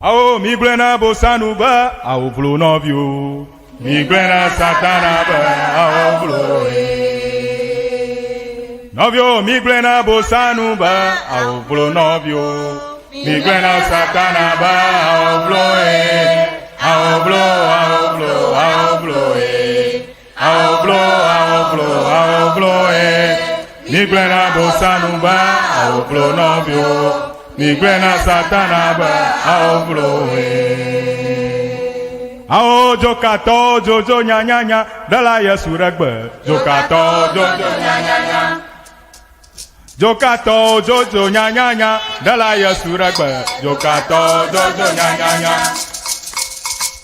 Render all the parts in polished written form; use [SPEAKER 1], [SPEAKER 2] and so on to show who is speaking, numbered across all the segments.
[SPEAKER 1] Awo migblɔe na Bosanu be awo vlo nɔviwo. Migblɔe na Satana be awo vlo nɔviwo. Migblɔe na Bosanu be awo vlo nɔviwo. Migblɔe na Satana be awo vlo awo vlo awo vlo awo vlo awo vlo awo vlo awo vlo. Migblɔe na Bosanu be awo vlo nɔviwo. Migblɔe na Satana be awo vlo. Awo dzokatɔwo dzodzo nyanyanya ɖela Yesu ɖe gbe. Dzokatɔwo dzodzo nyanyanya. Dzokatɔwo dzodzo nyanyanya ɖela Yesu ɖe gbe. Dzokatɔwo dzodzo nyanyanya.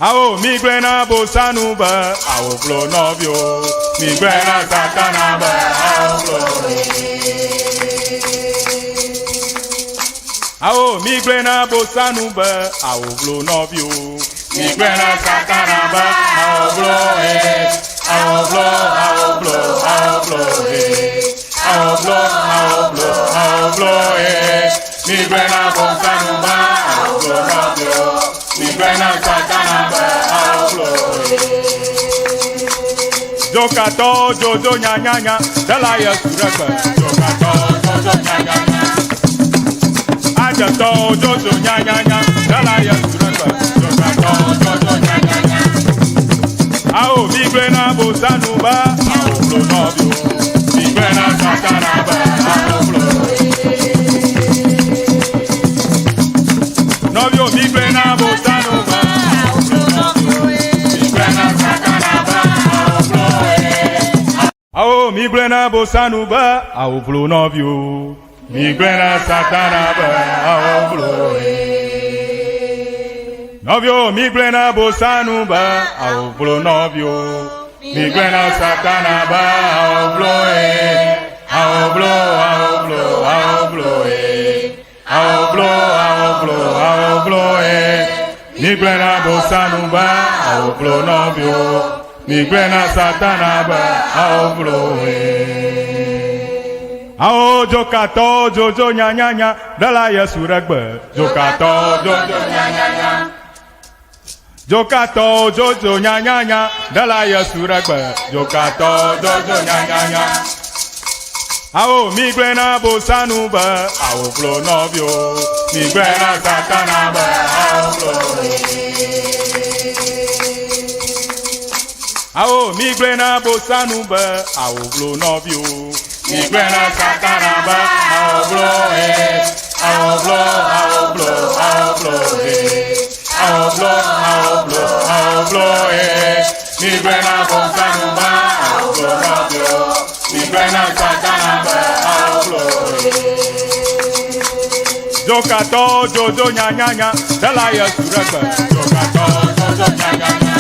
[SPEAKER 1] Awo migblɔe na Bosanu be awo vlo nɔviwo. Migblɔe na Satana be awo vlo. Awo migblɔe na Bosanu be awo vlo nɔviwo. Migblɔe na Satana be awo vlo awo vlo awo vlo awo vlo awo vlo awo vlo awo vlo. Migblɔe na Bosanu be awo vlo nɔviwo. Migblɔe na Satana be awo vlo. Dzokatɔwo dzodzo nyanyanya ɖela Yesu ɖe gbe. Dzokatɔwo dzodzo nyanyanya. Adzetɔwo dzodzo nyanyanya ɖela Yesu ɖe gbe. Dzokatɔwo dzodzo nyanyanya. Awo migblɔe na Bosanu be awo vlo nɔviwo. Migblɔe na Satana be awo vlo. Nɔviwo migblɔe na Bosanu be awo vlo nɔviwo. Migblɔe na Satana be awo vlo. Awo migblɔe na Bosanu be awo vlo nɔviwo. Migblɔe na Satana be awo vlo. Nɔviwo migblɔe na Bosanu be awo vlo nɔviwo. Migblɔe na Satana be awo vlo. Awo vlo awo vlo awo vlo. Awo vlo awo vlo awo vlo. Migblɔe na Bosanu be awo vlo nɔviwo. Migblɔe na Satana be awo vlo. Awo dzokatɔwo dzodzo nyanyanya ɖela Yesu ɖe gbe. Dzokatɔwo dzodzo nyanyanya. Dzokatɔwo dzodzo nyanyanya ɖela Yesu ɖe gbe. Dzokatɔwo dzodzo nyanyanya. Awo migblɔe na Bosanu be awo vlo nɔviwo. Migblɔe na Satana be awo vlo. Awo migblɔe na Bosanu be awo vlo nɔviwo. Migblɔe na Satana be awo vlo awo vlo awo vlo awo vlo awo vlo awo vlo awo vlo. Migblɔe na Bosanu be awo vlo nɔviwo. Migblɔe na Satana be awo vlo. Dzokatɔwo dzodzo nyanyanya ɖela Yesu ɖe gbe. Dzokatɔwo dzodzo nyanyanya.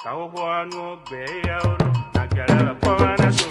[SPEAKER 2] Kawoƒoa nuwo gbe yawo ɖo, agbe le kpɔm na so.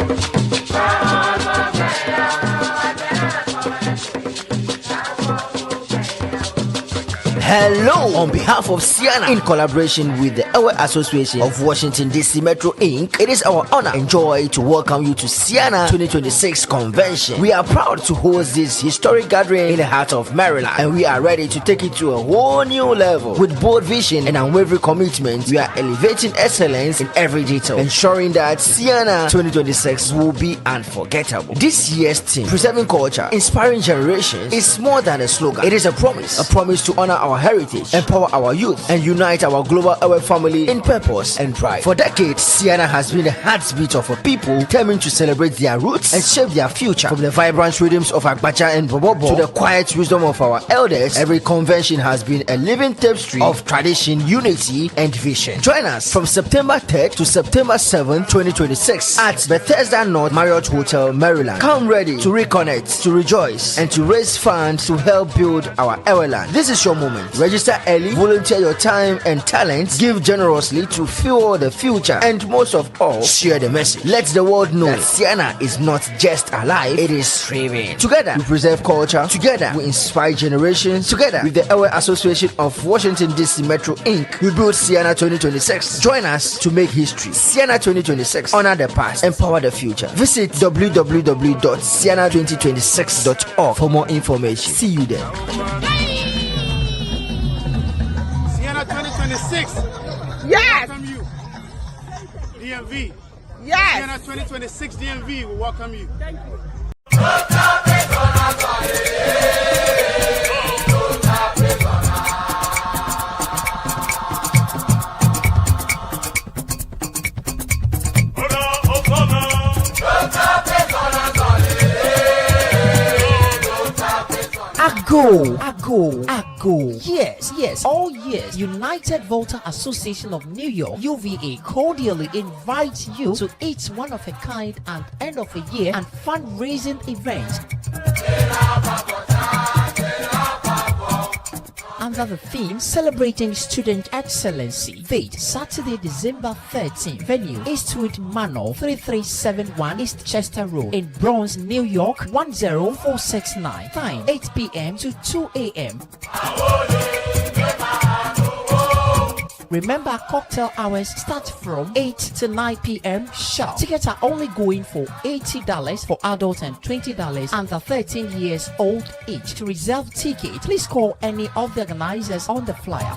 [SPEAKER 3] Hello! On behalf of Ceana, in collaboration with the Ewe Association of Washington DC Metro Inc., it is our honor and joy to welcome you to Ceana 2026 Convention. We are proud to host this historic gathering in the heart of Maryland, and we are ready to take it to a whole new level. With bold vision and unwavering commitment, we are elevating excellence in every detail, ensuring that Ceana 2026 will be unforgettable. This year's theme, Preserving Culture, Inspiring Generations, is more than a slogan. It is a promise to honor our heritage, empower our youth, and unite our global Ewe family in purpose and pride. For decades, Ceana has been the heartbeat of a people determined to celebrate their roots and shape their future. From the vibrant rhythms of Agbadza and Bobobo to the quiet wisdom of our elders, every convention has been a living tapestry of tradition, unity, and vision. Join us from September 3rd to September 7th, 2026 at Bethesda North Marriott Hotel, Maryland. Come ready to reconnect, to rejoice, and to raise funds to help build our Eweland. This is your moment. Register early, volunteer your time and talents, give generously to fuel the future, and most of all, share the message. Let the world know that Ceana is not just alive, it is thriving. Together, we preserve culture. Together, we inspire generations. Together, with the Ewe Association of Washington DC Metro Inc., we build Ceana 2026. Join us to make history. Ceana 2026. Honor the past, empower the future. Visit www.ceana2026.org for more information. See you there.
[SPEAKER 4] 2026.
[SPEAKER 5] Yes.
[SPEAKER 4] Welcome you. DMV.
[SPEAKER 5] Yes.
[SPEAKER 4] Siena 2026 DMV will welcome you.
[SPEAKER 5] Thank you.
[SPEAKER 6] Ago, Ago, Ago. Yes, yes, all years. United Voter Association of New York, UVA, cordially invites you to its one of a kind and end of a year and fundraising event under the theme Celebrating Student Excellency. Date Saturday, December 13. Venue Eastwood Manor, 3371 East Chester Road in Bronx, New York, 10469. Time 8 p.m. to 2 a.m. Remember, cocktail hours start from 8 to 9 p.m. sharp. Tickets are only going for $80 for adults and $20 under 13 years old each. To reserve ticket, please call any of the organizers on the flyer.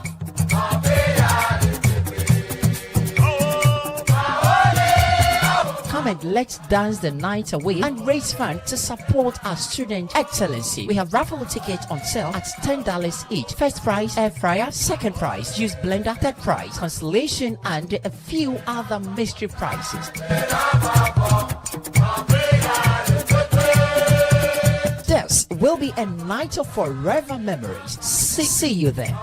[SPEAKER 6] Come and let's dance the night away and raise funds to support our student excellency. We have raffle tickets on sale at $10 each. First prize, air fryer. Second prize, juice blender. Third prize, consolation, and a few other mystery prizes. This will be a night of forever memories. See you there.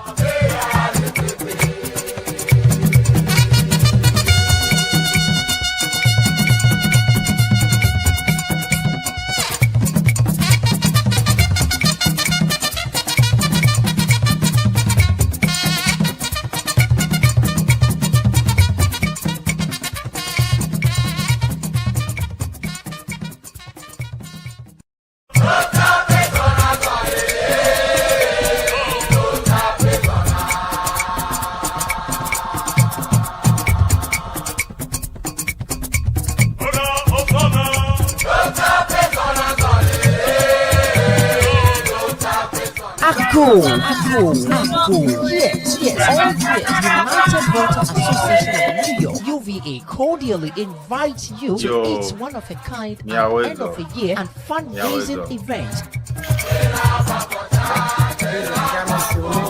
[SPEAKER 6] Ago, Ago, Ago. Yes, yes, all yes. United Voter Association of New York, UVA, cordially invites you to
[SPEAKER 2] Yo.
[SPEAKER 6] its one of a kind and
[SPEAKER 2] Miawezo.
[SPEAKER 6] end of a year and fundraising
[SPEAKER 2] Miawezo.
[SPEAKER 6] event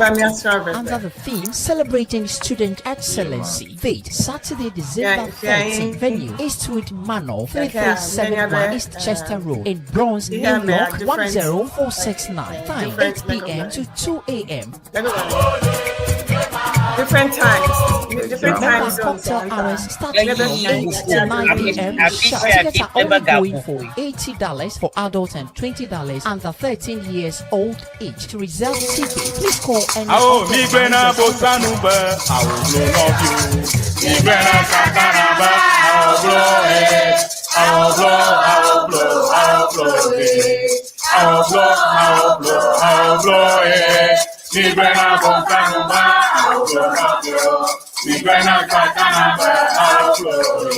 [SPEAKER 6] under the theme Celebrating Student Excellency. Date Saturday, December 13. Venue Eastwood Manor, 3371 East Chester Road in Bronx, New York, 10469. Time 8 p.m. to 2 a.m.
[SPEAKER 5] Different times. Different time
[SPEAKER 6] Remember,
[SPEAKER 5] zones.
[SPEAKER 6] cocktail hours start from 8 to 9 p.m. sharp. Tickets are only going for $80 for adults and $20 under 13 years old each. To reserve tickets, please call any
[SPEAKER 1] Awo
[SPEAKER 6] of the
[SPEAKER 1] mi gbena
[SPEAKER 6] organizers on the
[SPEAKER 1] bosanu be awo blo nɔviwo. Mi gbena satana be awo blo e. Awo blo awo blo awo blo e. Awo blo awo blo awo blo e. Mi gbena bosanu be awo blo nɔviwo. Mi gbena satana be awo blo e.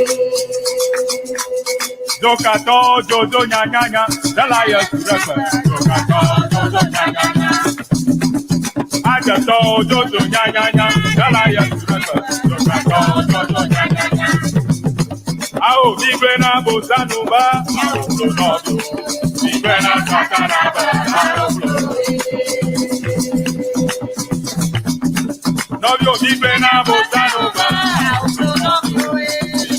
[SPEAKER 1] Dzokatɔ dzodzo nyanyanya, dala Yesu ɖe gbe. Dzokatɔ dzodzo nyanyanya. Adzetɔ dzodzo nyanyanya, dala Yesu ɖe gbe. Dzokatɔ dzodzo nyanyanya. Awo mi gbena bosanu be awo blo nɔviwo. Mi gbena satana be awo blo. Nɔviwo mi gbena bosanu be awo blo nɔviwo. Mi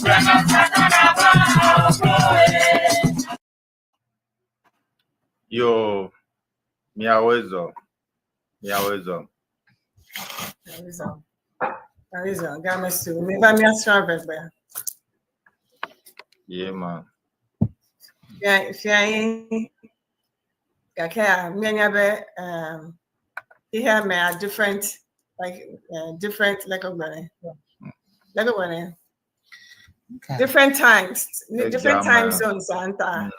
[SPEAKER 1] gbena satana be awo blo.
[SPEAKER 2] Yo, Miawezo. Miawezo. Yeah, man.
[SPEAKER 5] Here may are different, like different, like a like a different times, different time zones. Anta.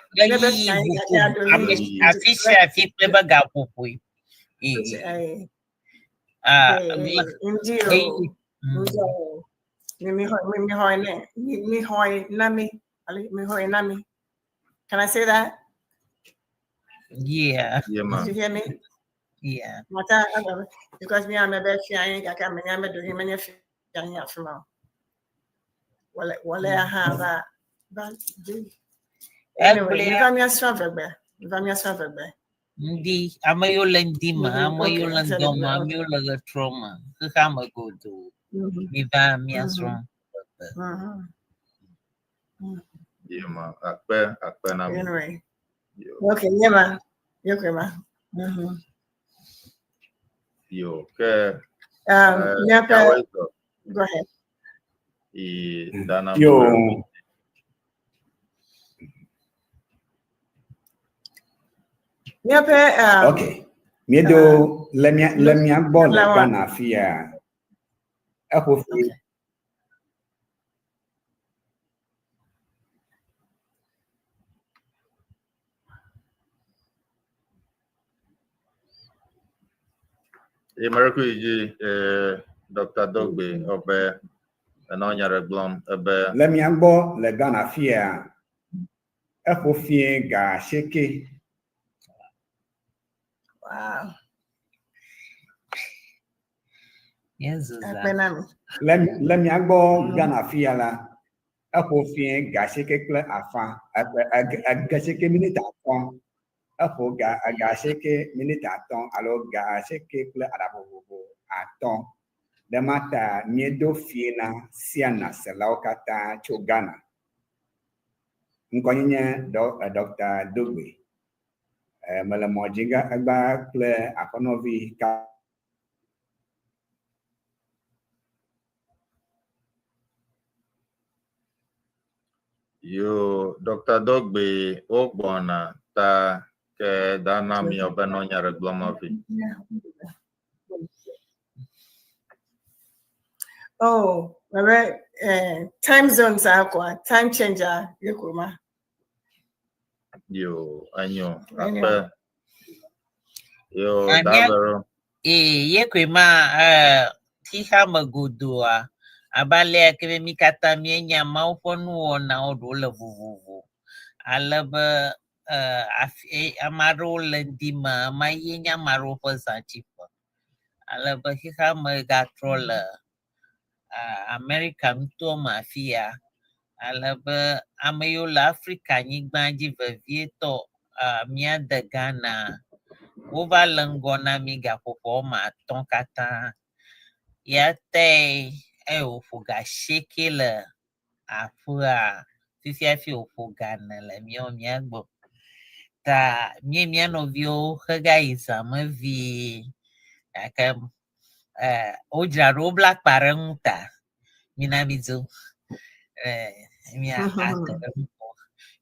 [SPEAKER 5] Can I say that?
[SPEAKER 7] Yeah.
[SPEAKER 2] Yeah,
[SPEAKER 5] Did
[SPEAKER 2] man.
[SPEAKER 5] you hear me?
[SPEAKER 7] Yeah.
[SPEAKER 5] Mata because me ame be fia yin gake ame nya me do hin menye fia yin afima. Wale wale aha ba ba do. Anyway, mi va mi asra vegbe. Mi va mi asra vegbe.
[SPEAKER 7] Ŋdi, ame yiwo le ŋdi me, ame yiwo le ŋdɔ me, ame yiwo le ɣetrɔ me, xexea me godoo. Miva míasrɔ̃ ʋegbe.
[SPEAKER 1] Yema, akpe, akpe na mi.
[SPEAKER 5] Anyway. Okay, yema. Yokwe ma.
[SPEAKER 1] Yo, ke
[SPEAKER 5] Míaƒe go ahead.
[SPEAKER 1] I dana.
[SPEAKER 8] Yo.
[SPEAKER 5] Míaƒe
[SPEAKER 8] Okay. Míedo le mía le mía gbɔ le Ghana fia. Eƒo fi.
[SPEAKER 1] Ye mereku yi dzi Dr. Dogbe ɔbe enɔ nya ɖe gblɔm ebe.
[SPEAKER 8] Le mía gbɔ le Ghana fia, eƒo fiẽ ga asieke.
[SPEAKER 5] Wow.
[SPEAKER 7] Míezu zã.
[SPEAKER 5] Akpe na mi.
[SPEAKER 8] Le le mía gbɔ Ghana fia la, eƒo fiẽ ga asieke kple afã, ga asieke miniti atɔ̃. Eƒo ga ga asieke miniti atɔ̃ alo ga asieke kple aɖaʋuʋuʋu atɔ̃. Ɖe ma ta míedo fie na Siana selawo katã tso Ghana. Ŋkɔnye nye Dr. Dogbe. Mele mɔ dzi egba kple aƒenɔvi ka.
[SPEAKER 1] Yo, Dr. Dogbe, wogbɔna ta ke dana mi ɔbe nɔ nya ɖe gblɔm hafi.
[SPEAKER 5] Oh, bebe time zones akwa, time changer yekuma.
[SPEAKER 1] Yo, enyo,
[SPEAKER 5] Enyo.
[SPEAKER 1] akpe. Yo,
[SPEAKER 7] Anya-
[SPEAKER 1] dabero.
[SPEAKER 7] Ee, ye koe ma xexea me godooa, abe alea ke be mí katã míenya Mawu ƒe nuwɔnawo ɖewo le vovovo. Ale be afi ame aɖewo le ŋdi me, ame ye nye ame aɖewo ƒe zãtsiƒe. Ale be xexea me gatrɔ le Amerika nutoa me afi ya. Ale be ame yiwo le Afrika nyigba dzi vevietɔ míade Ghana, wova le ŋgɔ na mí gaƒoƒo woame atɔ̃ katã. Ya tae eye wòƒo ga asieke le aƒea fifia hafi wòƒo ga ene le míawo mía gbɔ. Ta mía mía nɔviwo hegayi zã me vie gake wodzra ɖo wobla akpa ɖe ŋu ta mina midzo mía ate ɖe ŋu.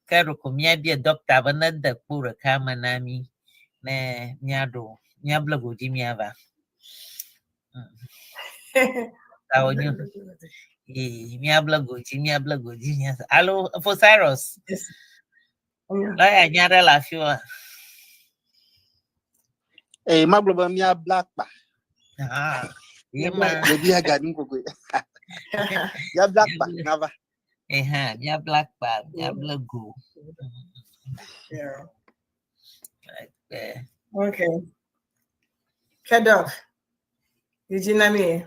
[SPEAKER 7] Ke ɖeko míabia dɔkta be nede kpo ɖeka me na mí ne míaɖo míable godzi míava. Ta wònyo. Ee, míable godzi míable godzi míava. Alo Fosirus, lɔya nya ɖe le afi wa.
[SPEAKER 4] Ee, magblɔ be míabla akpa.
[SPEAKER 7] Ah, ye ma.
[SPEAKER 4] Ɖevi aga nu kokoe. Míabla akpa nava.
[SPEAKER 7] Eha, míabla akpa, míable go.
[SPEAKER 5] Yeah.
[SPEAKER 7] Eh,
[SPEAKER 5] Okay. Kedok. Eugene mi.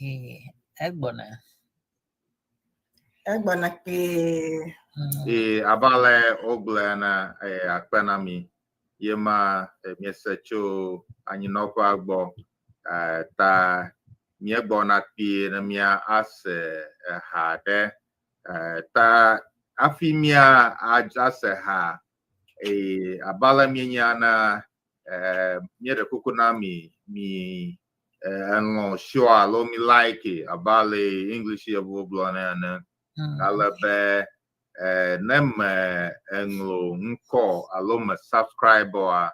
[SPEAKER 7] Eh, egbɔna.
[SPEAKER 5] Egbɔna kpee.
[SPEAKER 1] E abe ale wogblɔe ene, akpe na mi. Ye ma míese tso anyinɔƒea gbɔ. Ta míegbɔna kpuie ne mía ase eha ɖe. Ta hafi mía ase ha, abe ale míenya na míeɖe kuku na mi, mi elɔ̃ show alo mi like abe ale English yevuwo gblɔnɛ ene. Ale be ne me eŋlɔ ŋkɔ alo me subscribe oa,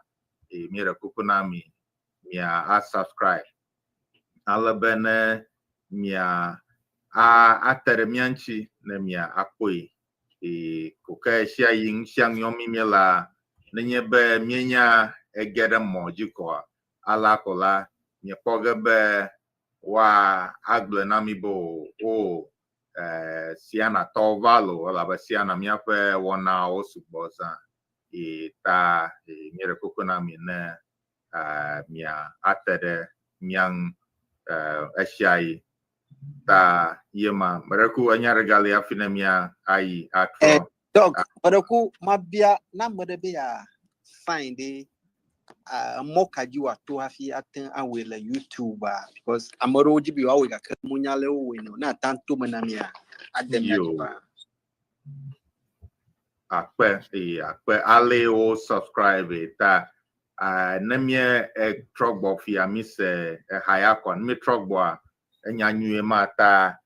[SPEAKER 1] míeɖe kuku na mi mia a subscribe. Ale be ne mia a ate ɖe mía ŋuti ne mia akpɔe. Ko ke sia yi ŋusia ŋu yɔm mi míelea, nenye be míenya ege ɖe mɔ dzi koa, alea ko la miekpɔ ge be woa agblɔe na mi be o, o. Siana tɔwo va lo elabe Siana míaƒe wɔnawo sugbɔ zã ye ta míeɖe kuku na mi ne mia ate ɖe mía ŋu ɣesiaɣi. Ta ye ma meɖe ku enya ɖe gali hafi ne mía ayi atrɔ.
[SPEAKER 4] Eh, Doc, meɖe ku mabia na ame ɖe be ya sign ɖe emɔ ka dzi wòato hafi ate ŋu awɔe le YouTube a because ame ɖewo dzi be yewoawɔe gake munya le wowɔe ne o. Ne ate ŋu to me na mia, ade mia dzi
[SPEAKER 1] Yo.
[SPEAKER 4] ƒãa.
[SPEAKER 1] Akpe eye akpe ale wo subscribe ta ne mie trɔ gbɔ fia mi se eha ya kɔ ne mi trɔ gbɔa enya nyuie ma ta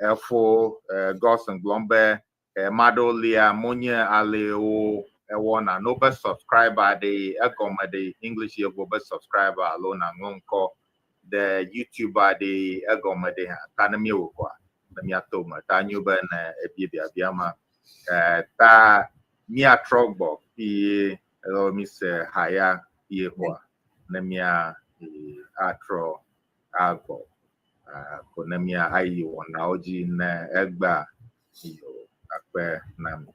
[SPEAKER 1] efo Godson gblɔm be maɖewo lia monye ale wo ewɔna no be subscriber ɖe egɔme ɖe English yevo be subscriber alo naŋlɔ ŋkɔ ɖe YouTube ɖe egɔme ɖe hã ta ne miewɔ kɔa ne miato me ta nyo be ne ebie biabia ma ta miatrɔ gbɔ kpuie elo mi se ha ya kpuie kɔa ne mia atrɔ agbɔ ko ne mia ayi wɔnawo dzi ne egbea yo akpe na mi.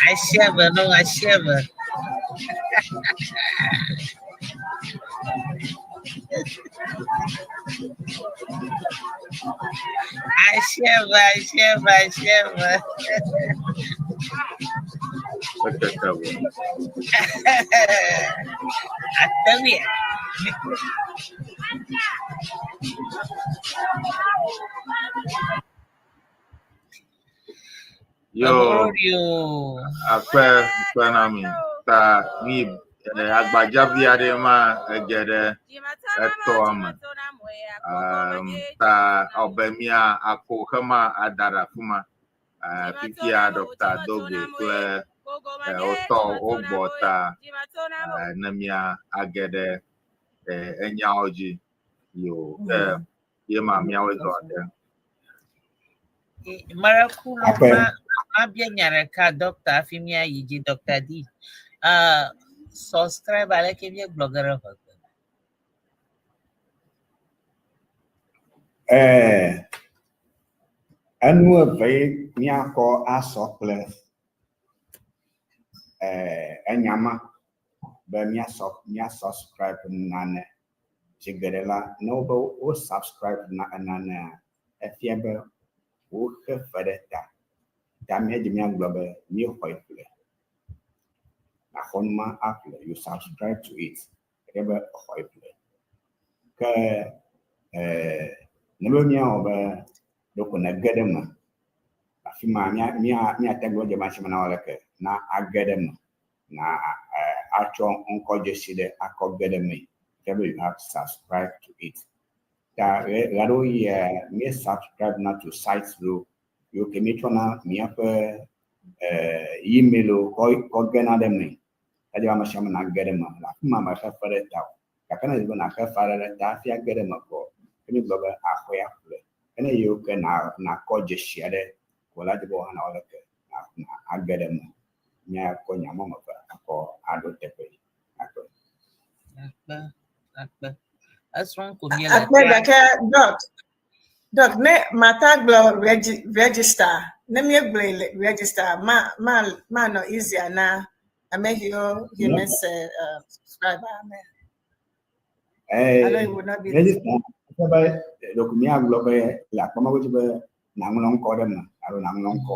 [SPEAKER 7] I shiver, no, I shiver. I shiver, I shiver, I shiver.
[SPEAKER 1] Ekeke wɔ.
[SPEAKER 7] I tell you.
[SPEAKER 1] Yo
[SPEAKER 7] Glorio.
[SPEAKER 1] akpe akpe na mi ta mi agbadzavi aɖe ma ege ɖe etɔa me. Ta ɔbe mia ako xema ada ɖe afi ma. Fifia Dr. Dogbe kple wotɔ wogbɔ ta ne mia age ɖe enyawo dzi. Yo ke ye ma miawoe zɔ ɖe.
[SPEAKER 7] Marakulo
[SPEAKER 8] Akpe.
[SPEAKER 7] ma mabia nya ɖeka dɔkta hafi míayi dzi Dr. D. Subscribe aleke míegblɔ ge ɖe ʋegbe.
[SPEAKER 8] Enu eve ye míakɔ asɔ kple enya ma be míasɔ mía subscribe nane. Zi geɖe la, ne wobe wo subscribe na enanea, efia be woxe fe ɖe ta. Ta míadzi míagblɔ be míexɔe ƒle. Nàxɔ nu ma aƒle. You subscribe to it. Efia be exɔe ƒle. Ke ne be míawɔ be ɖeko nège ɖe eme, afi ma mía mía míate ŋu dze masi me na wò aleke na age ɖe eme na atsɔ ŋkɔ dzesi ɖe akɔ ge ɖe eme. Efia be you have subscribed to it. Ta ɣeaɖewoɣi mí subscribe na to sites ɖewo yiwo ke míetsɔna míaƒe email kɔ kɔ gena ɖe eme. Edze be ame sia ame nage ɖe eme. Le afi ma mexe fe ɖe ta o. Gake ne edzi be nàxe fe aɖe ɖe ta hafi age ɖe eme kɔ, ke mígblɔ be axɔe aƒle. Ke ne yiwo ke na nakɔ dzesi aɖe ko la dzi be wò hã nawɔ leke na na age ɖe eme. Míakɔ nya ma ame eve akɔ aɖo teƒe. Akpe.
[SPEAKER 7] Akpe, akpe. Esrɔ̃m ko míele
[SPEAKER 5] Akpe
[SPEAKER 7] ta.
[SPEAKER 5] gake doc, doc ne mata gblɔ register ne míegblɔe le register ma ma manɔ easier na ame yiwo yi mese subscribe ame. Alo it would not be
[SPEAKER 8] Register efia be ɖeko míagblɔ be le akpa ma godzi be nàŋlɔ ŋkɔ ɖe eme alo nàŋlɔ ŋkɔ.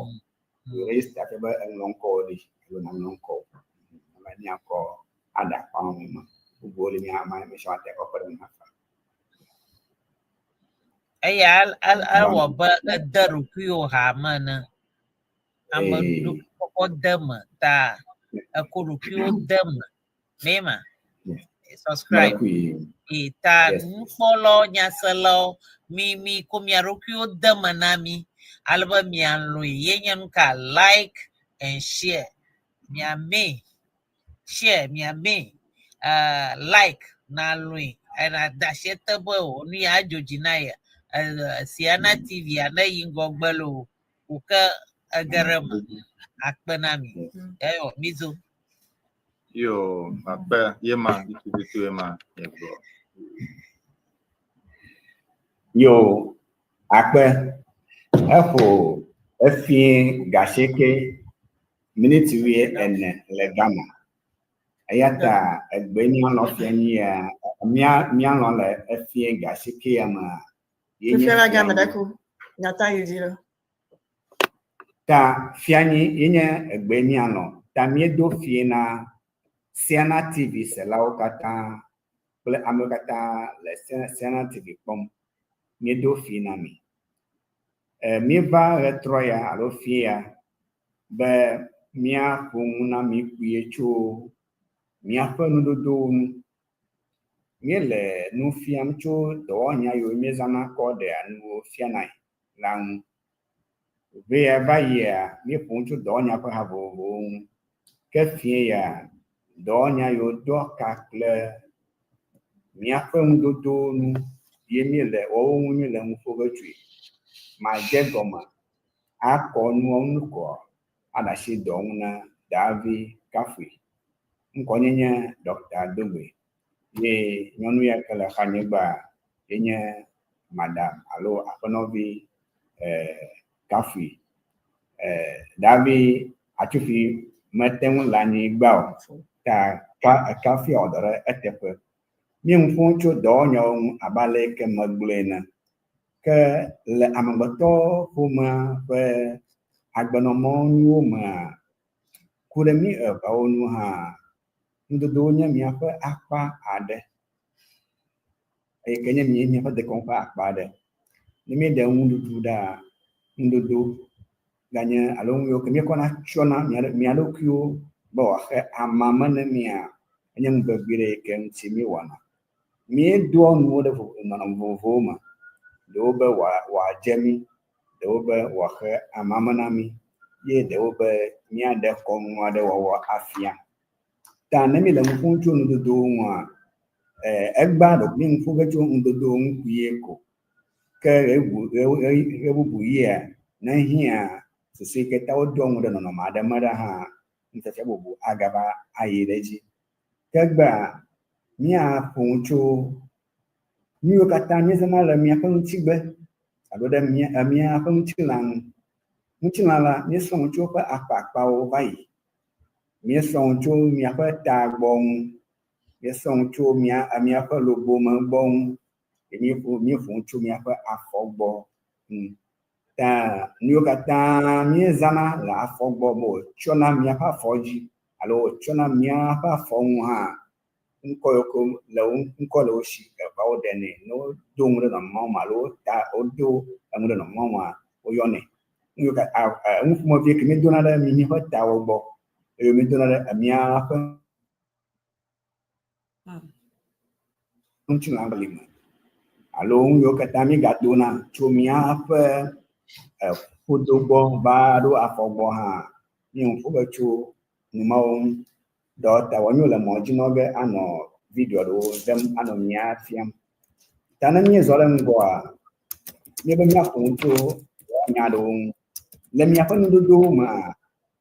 [SPEAKER 8] Register fia be eŋlɔ ŋkɔwo ɖi alo nàŋlɔ ŋkɔwo. Ame míakɔ aɖe akpa ma me. Bubuwo li mía ame sia ame ate kɔ kpe ɖe eme hafi.
[SPEAKER 7] Eya ewɔ be ede ɖokuiwò ha me ene. Ame ɖokui kɔkɔ de eme ta eko ɖokuiwo de eme. Ne ma? Subscribe.
[SPEAKER 8] Mɛɖekui.
[SPEAKER 7] E ta
[SPEAKER 8] Yes.
[SPEAKER 7] nukpɔlawo, nyaselawo, mi mi ko mia ɖokuiwo de me na mi ale be mialɔ̃e. Ye nye nu ka like and share. Miame share, miame like na lɔ̃e. Ena da asi ete be o nu ya adzo dzi na ye. Siana TV a ne yi ŋgɔgbe loo ko ke ege ɖe eme akpe na mi. Eyo mizo.
[SPEAKER 1] Yo, akpe yema tututu yema yegblɔ.
[SPEAKER 8] Yo, akpe eƒo efie gasieke miniti wuie ene le Ghana. Eya ta egbe míalɔ fia nyi ya mía míalɔ le efie gasieke ya mea. Ye nye
[SPEAKER 5] Fifia la game
[SPEAKER 8] fianyi.
[SPEAKER 5] ɖe ku. Nyata yi dzi ɖo.
[SPEAKER 8] Ta fianyi ye nye egbe míalɔ. Ta míedo fie na Siana TV selawo katã kple amewo katã le Siana TV kpɔm. Míedo fie na mi. Míeva ɣetrɔ ya alo fie ya be míaƒo nu na mi kpuie tso míaƒe nudodowo ŋu. Míele nu fiam tso dɔwɔnya yiwo míezãna kɔ ɖea nuwo fianae la ŋu. Ʋe ya va yia, míeƒo nu tso dɔwɔnya ƒe ha vovovowo ŋu. Ke fie ya, dɔwɔnya yiwo doa ka kple míaƒe nudodowo nu ye míele woawo ŋu míele nu ƒo ge tsoe. Madze gɔme akɔ nuawo ŋu kɔ aɖe asi dɔ ŋu na Davi Kafui. Ŋkɔnye nye Dr. Dogbe ye nyɔnu ya ke le xanyegbea ye nye madam alo aƒenɔvi Kafui. Davi Atsufi mete ŋu le anyigba o ta Kafui wɔ dɔ ɖe eteƒe. Míe nu ƒom tso dɔwɔnyawo ŋu abe ale yi ke megblɔe ene. Ke le amegbetɔ ƒomea ƒe agbenɔmɔnuwo mea, ku ɖe mí eveawo nu hã, nudodowo nye míaƒe akpa aɖe eye ke nye míaƒe dekɔnu ƒe akpa aɖe. Ne míeɖe nuɖuɖu ɖa, nudodo ganye alo nu yiwo ke míekɔna tsyɔna mía ɖokuiwo be wòaxe amame ne mía, enye nu vevi ɖe yi ke ŋuti míewɔna. Míedoa nuwo ɖe nɔnɔme vovovowo me. Ɖewo be wòadze mí, ɖewo be wòaxe amame na mí ye ɖewo be míaɖe kɔnu aɖe wɔwɔ afia. Ta ne míele nu ƒom tso nudodowo ŋua, egbea ɖeko míe nu ƒo ge tso nudodowo ŋu kpuie ko. Ke ɣebubu yia, ne hiã susu yi ke ta wodoa nu ɖe nɔnɔme aɖe me ɖe hã, nufiafia bubu agava ayi ɖe edzi. Ke egbea, míaƒo nu tso nu yiwo katã míezãna le míaƒe ŋutigbe alo ɖe míaƒe ŋutilã ŋu. Ŋutilã la, míesrɔ̃ nu tso eƒe akpakpawo va yi. Míesrɔ̃ nu tso míaƒe tagbɔ ŋu. Míesrɔ̃ nu tso míaƒe lobome gbɔ ŋu. Míeƒo nu tso míaƒe afɔ gbɔ ŋu. Ta nu yiwo katã míezãna le afɔ gbɔ be wòtsyɔna míaƒe afɔ dzi alo wòtsyɔna míaƒe afɔ ŋu hã, ŋkɔ yiwo ke le wo ŋkɔ le wo si eveawo ɖenɛ. Ne wodo nu ɖe nɔnɔmewo me alo wota wodo enu ɖe nɔnɔmewo mea, woyɔnɛ. Nu yiwo nu ƒomevi ke míedona ɖe míaƒe tawo gbɔ eye míedona ɖe míaƒe ŋutilã li me alo nu yiwo katã míegadona tso míaƒe ƒodo gbɔ va ɖo afɔ gbɔ hã, míenu ƒo ge tso nu mawo ŋu. Dɔ ta wɔnyo le mɔ dzi nɔ ge anɔ video ɖewo ɖem anɔ mía fiam. Ta ne míezɔ ɖe ŋgɔa, míebe míaƒo nu tso nya aɖewo ŋu. Le míaƒe nudodowo mea,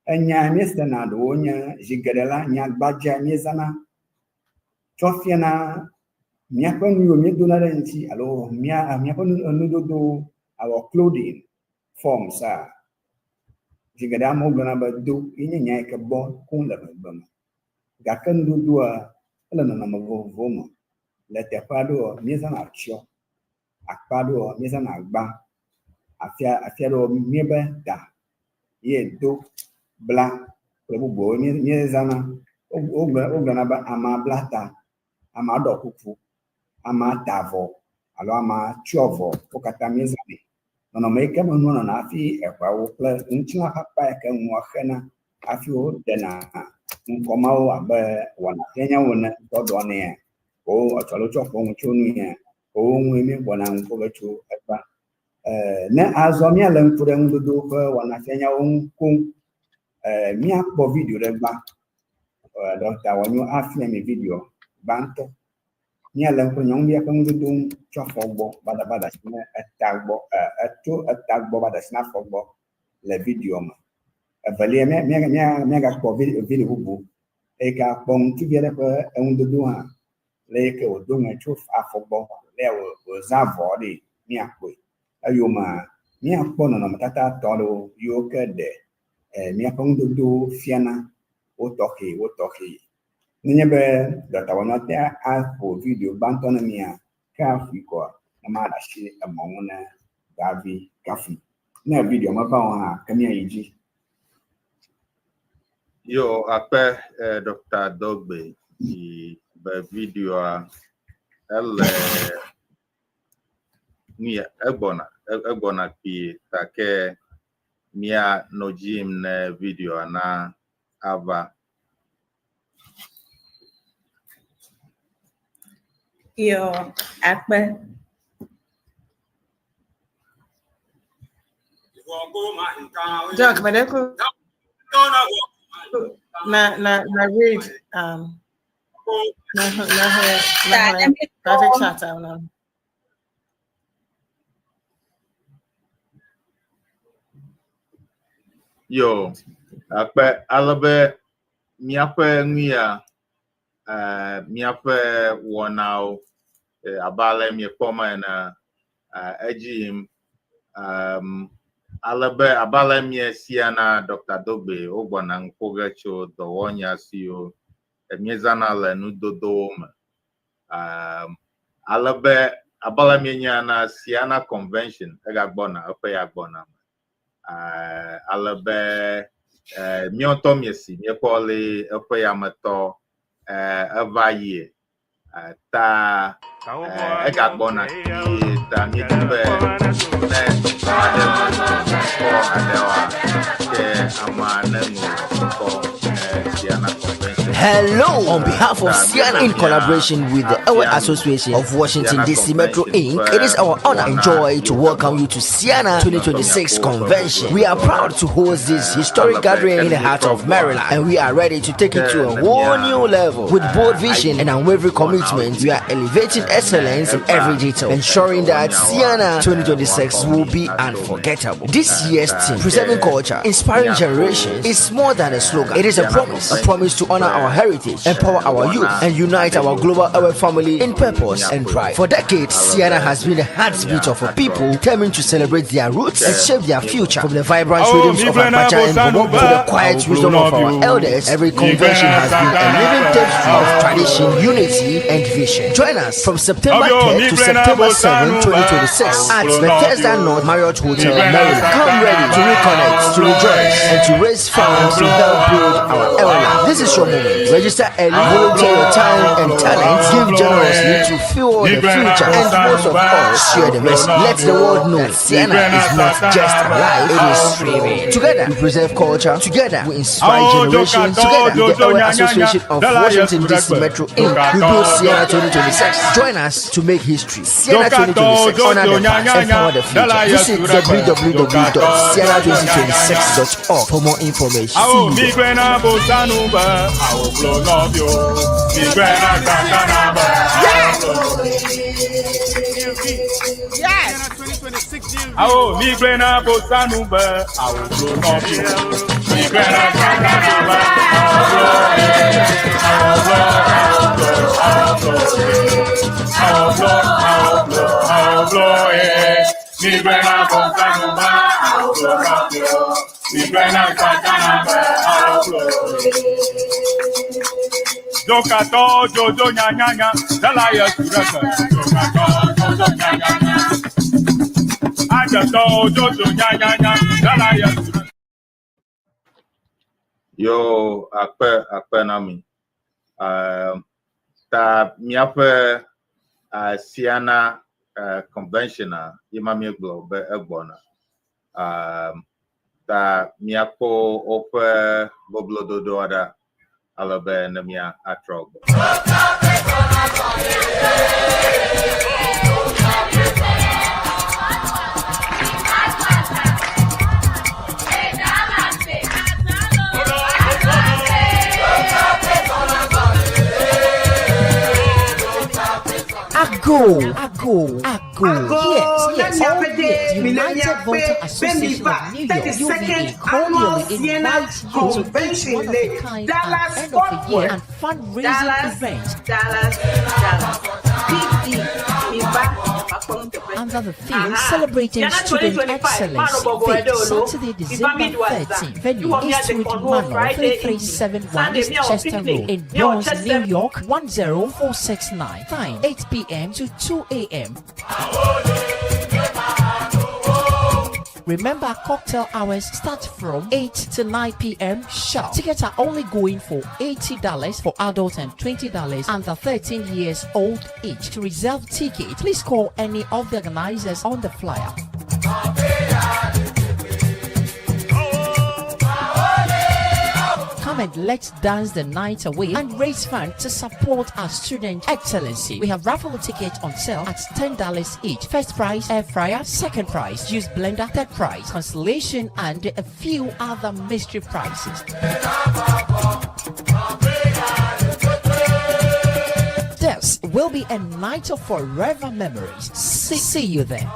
[SPEAKER 8] enya míesena ɖewo nye zi geɖe la, nya gbadza míezãna tsɔ fiana míaƒe nu yiwo míedona ɖe ŋuti alo míaƒe nudodowo, our clothing forms a. Zi geɖe amewo gblɔna be do ye nye nya yi ke bɔ koŋ le ʋegbe me. Gake nudodoa, ele nɔnɔme vovovowo me. Le teƒe aɖewoa, míezãna atsyɔ, akpa aɖewoa, míezãna agba, afi aɖewo míebe ta ye do, bla kple bubuawo míezãna. Wogblɔna be amea bla ta, amea ɖɔ kuku, amea ta avɔ alo amea tsyɔ avɔ. Wo katã míezãnɛ. Nɔnɔme yi ke me nua nɔna hafi eʋeawo kple ŋutilã ƒe akpa yi ke nua xena hafi woɖena ŋkɔ mawo abe wɔnafianyawo ene tsɔ ɖɔnɛa. Ƒo etsɔ alo tsɔ ƒo nu tso nu ya wo ŋue míegbɔna nu ƒo ge tso egbea. Ne azɔ míalé ŋku ɖe nudodo ƒe wɔnafianyawo ŋu koŋ. Míakpɔ video ɖe gbã. Ɖɔkta Wɔnyo afia mi video gbãtɔ. Míalé ŋku ɖe nyɔnuvia ƒe nudodo ŋu tso afɔ gbɔ va da asi ne eta gbɔ, etso eta gbɔ va da asi na afɔ gbɔ le videoa me. Evelia, míagakpɔ video bubu eyi ke akpɔ ŋutsuvi aɖe ƒe enudodo hã le yi ke wòdo ŋe tso afɔ gbɔ le wòzã avɔ ɖi míakpɔe. Eyomea, míakpɔ nɔnɔmetata etɔ̃ aɖewo yiwo ke ɖe míaƒe nudodowo fiana wo tɔxɛ wo tɔxɛ. Nenye be Ɖɔkta Wɔnyo ate aƒo video gbãtɔ na mía, ke aƒoe kɔa, ne maɖe asi emɔ ŋu ne Davi Kafui. Ne video meva o hã, ke míayi dzi.
[SPEAKER 9] Yo, akpe eh, Dr. Dogbe yi be videoa ele nuya egbɔna egbɔna kpuie gake mía nɔ dzi yim ne videoa na ava.
[SPEAKER 5] Yo, akpe. Doc, but echo na na na read na na na private chat na.
[SPEAKER 9] Yo, akpe ale be míaƒe nu ya eh, míaƒe wɔnawo eh, abe ale miekpɔ me ene eh, edzi yim um, ale be abe ale miesia na Dr. Dogbe wogbɔna nu ƒo ge tso dɔwɔnya siwo míezãna le nudodowo me. Um, ale be abe ale mienya na Siana Convention egagbɔna eƒe ya gbɔna me. Eh, ale be eh, míawo ŋutɔ miesi míekpɔ le eƒe yametɔ eh, eva yie eh, ta eh, egagbɔna kpuie ta míedi be ne ame aɖe ŋlɔ ŋkɔ aɖewoa ke amea neŋlɔ ŋkɔ ne Siana Convention.
[SPEAKER 3] Hello! On behalf of Siana, in collaboration with the Ewe Association of Washington DC Metro Inc., it is our honor and joy to welcome you to Siana 2026 Convention. We are proud to host this historic gathering in the heart of Maryland, and we are ready to take it to a whole new level. With bold vision and unwavering commitment, we are elevating excellence in every detail, ensuring that Siana 2026 will be unforgettable. This year's theme, Preserving Culture, Inspiring Generations, is more than a slogan. It is a promise, a promise to honor our heritage, empower our youth, and unite our global Ewe family in purpose and pride. For decades, Siana has been the heartbeat of a people determined to celebrate their roots and shape their future. From the vibrant rhythms of Agbadza and Bobo to the quiet wisdom of our elders, every convention has been a living tapestry of tradition, unity, and vision. Join us from September 3rd to September 7, 2026 at Bethesda North Marriott Hotel, Maryland. Come ready to reconnect, to rejoice, and to raise funds to help build our era. This is your moment. Register early, volunteer your time and talent, give generously to fuel the future, and most of all, share the message. Let the world know that Siena is not just alive, it is thriving. Together, we preserve culture. Together, we inspire generations. Together, with the Ewe Association of Washington DC Metro Inc., we build Siena 2026. Join us to make history. Siena 2026, honor the past, empower the future. Visit www.siena2026.org for more information. See
[SPEAKER 1] Awo
[SPEAKER 3] you
[SPEAKER 1] mi
[SPEAKER 3] there.
[SPEAKER 1] gbe na bosanu be awo blo nɔvio. Mi gbe na satana be awo blo.
[SPEAKER 5] Yes.
[SPEAKER 1] Awo mi gbe na bosanu be awo blo nɔvio. Mi gbe na satana be awo blo. Awo blo awo blo awo blo. Awo blo awo blo awo blo ye. Mi gbe na bosanu be awo blo nɔvio. Mi gbe na satana be awo blo. Jokatɔ jojo nyanyanya, dala yesu ɖe gbe. Jokatɔ jojo nyanyanya. Adzetɔ jojo nyanyanya, dala yesu ɖe gbe.
[SPEAKER 9] Yo, akpe akpe na mi. Um, ta míaƒe uh, Siana uh, convention a ye ma míegblɔ be egbɔna. Um, ta míakpɔ woƒe boblododoa ɖa ale be ne mía atrɔ gbɔ.
[SPEAKER 6] Ago, Ago, Ago. Yes, yes, all yes. United Voter Association of New York, UVA, cordially invites you to each one of a kind and end of the year and fundraising
[SPEAKER 10] Dallas,
[SPEAKER 6] event
[SPEAKER 10] Dallas, Dallas. PD, Miba,
[SPEAKER 6] under the theme Celebrating Student Excellence. Date Saturday, December 13. Venue Eastwood Manor, 3371 East Chester Road in Bronx, New York, 10469. Time 8 p.m. to 2 a.m. Remember, cocktail hours start from 8 to 9 p.m. sharp. Tickets are only going for $80 for adults and $20 under 13 years old each. To reserve ticket, please call any of the organizers on the flyer. Come and let's dance the night away and raise funds to support our student excellency. We have raffle tickets on sale at $10 each. First prize, air fryer. Second prize, juice blender. Third prize, consolation, and a few other mystery prizes. This will be a night of forever memories. See you there.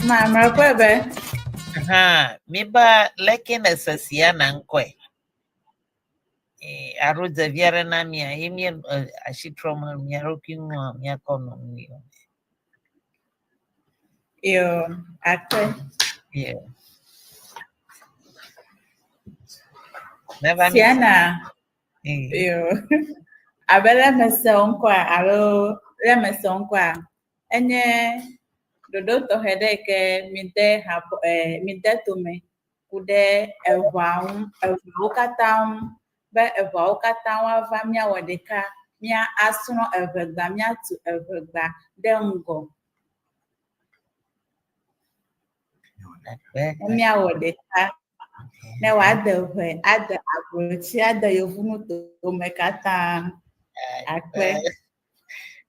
[SPEAKER 11] Ma mrakwebe.
[SPEAKER 7] Ha, miba leke na sasia na nkwe. Eh, aro dzeviare na mia, ye mie ashitrɔ me mia ɖokui ŋua miakɔ nɔ nu yɔ.
[SPEAKER 11] Yo, akpe.
[SPEAKER 7] Yeah. Neva mi.
[SPEAKER 11] Siana.
[SPEAKER 7] Eh.
[SPEAKER 11] Yo. Abe le mese wo ŋkɔa alo le mese wo ŋkɔa, enye ɖoɖo tɔxɛ ɖe yi ke mide habɔ eh, mide tome ku ɖe eʋua ŋu, eʋuawo katã ŋu be eʋuawo katã woava míawɔ ɖeka, mía asrɔ̃ eʋegba, míatu eʋegba ɖe ŋgɔ.
[SPEAKER 7] Akpe.
[SPEAKER 11] Ne míawɔ ɖeka ne wòade ʋe, ade ablotsi, ade yevunutowo katã. Akpe.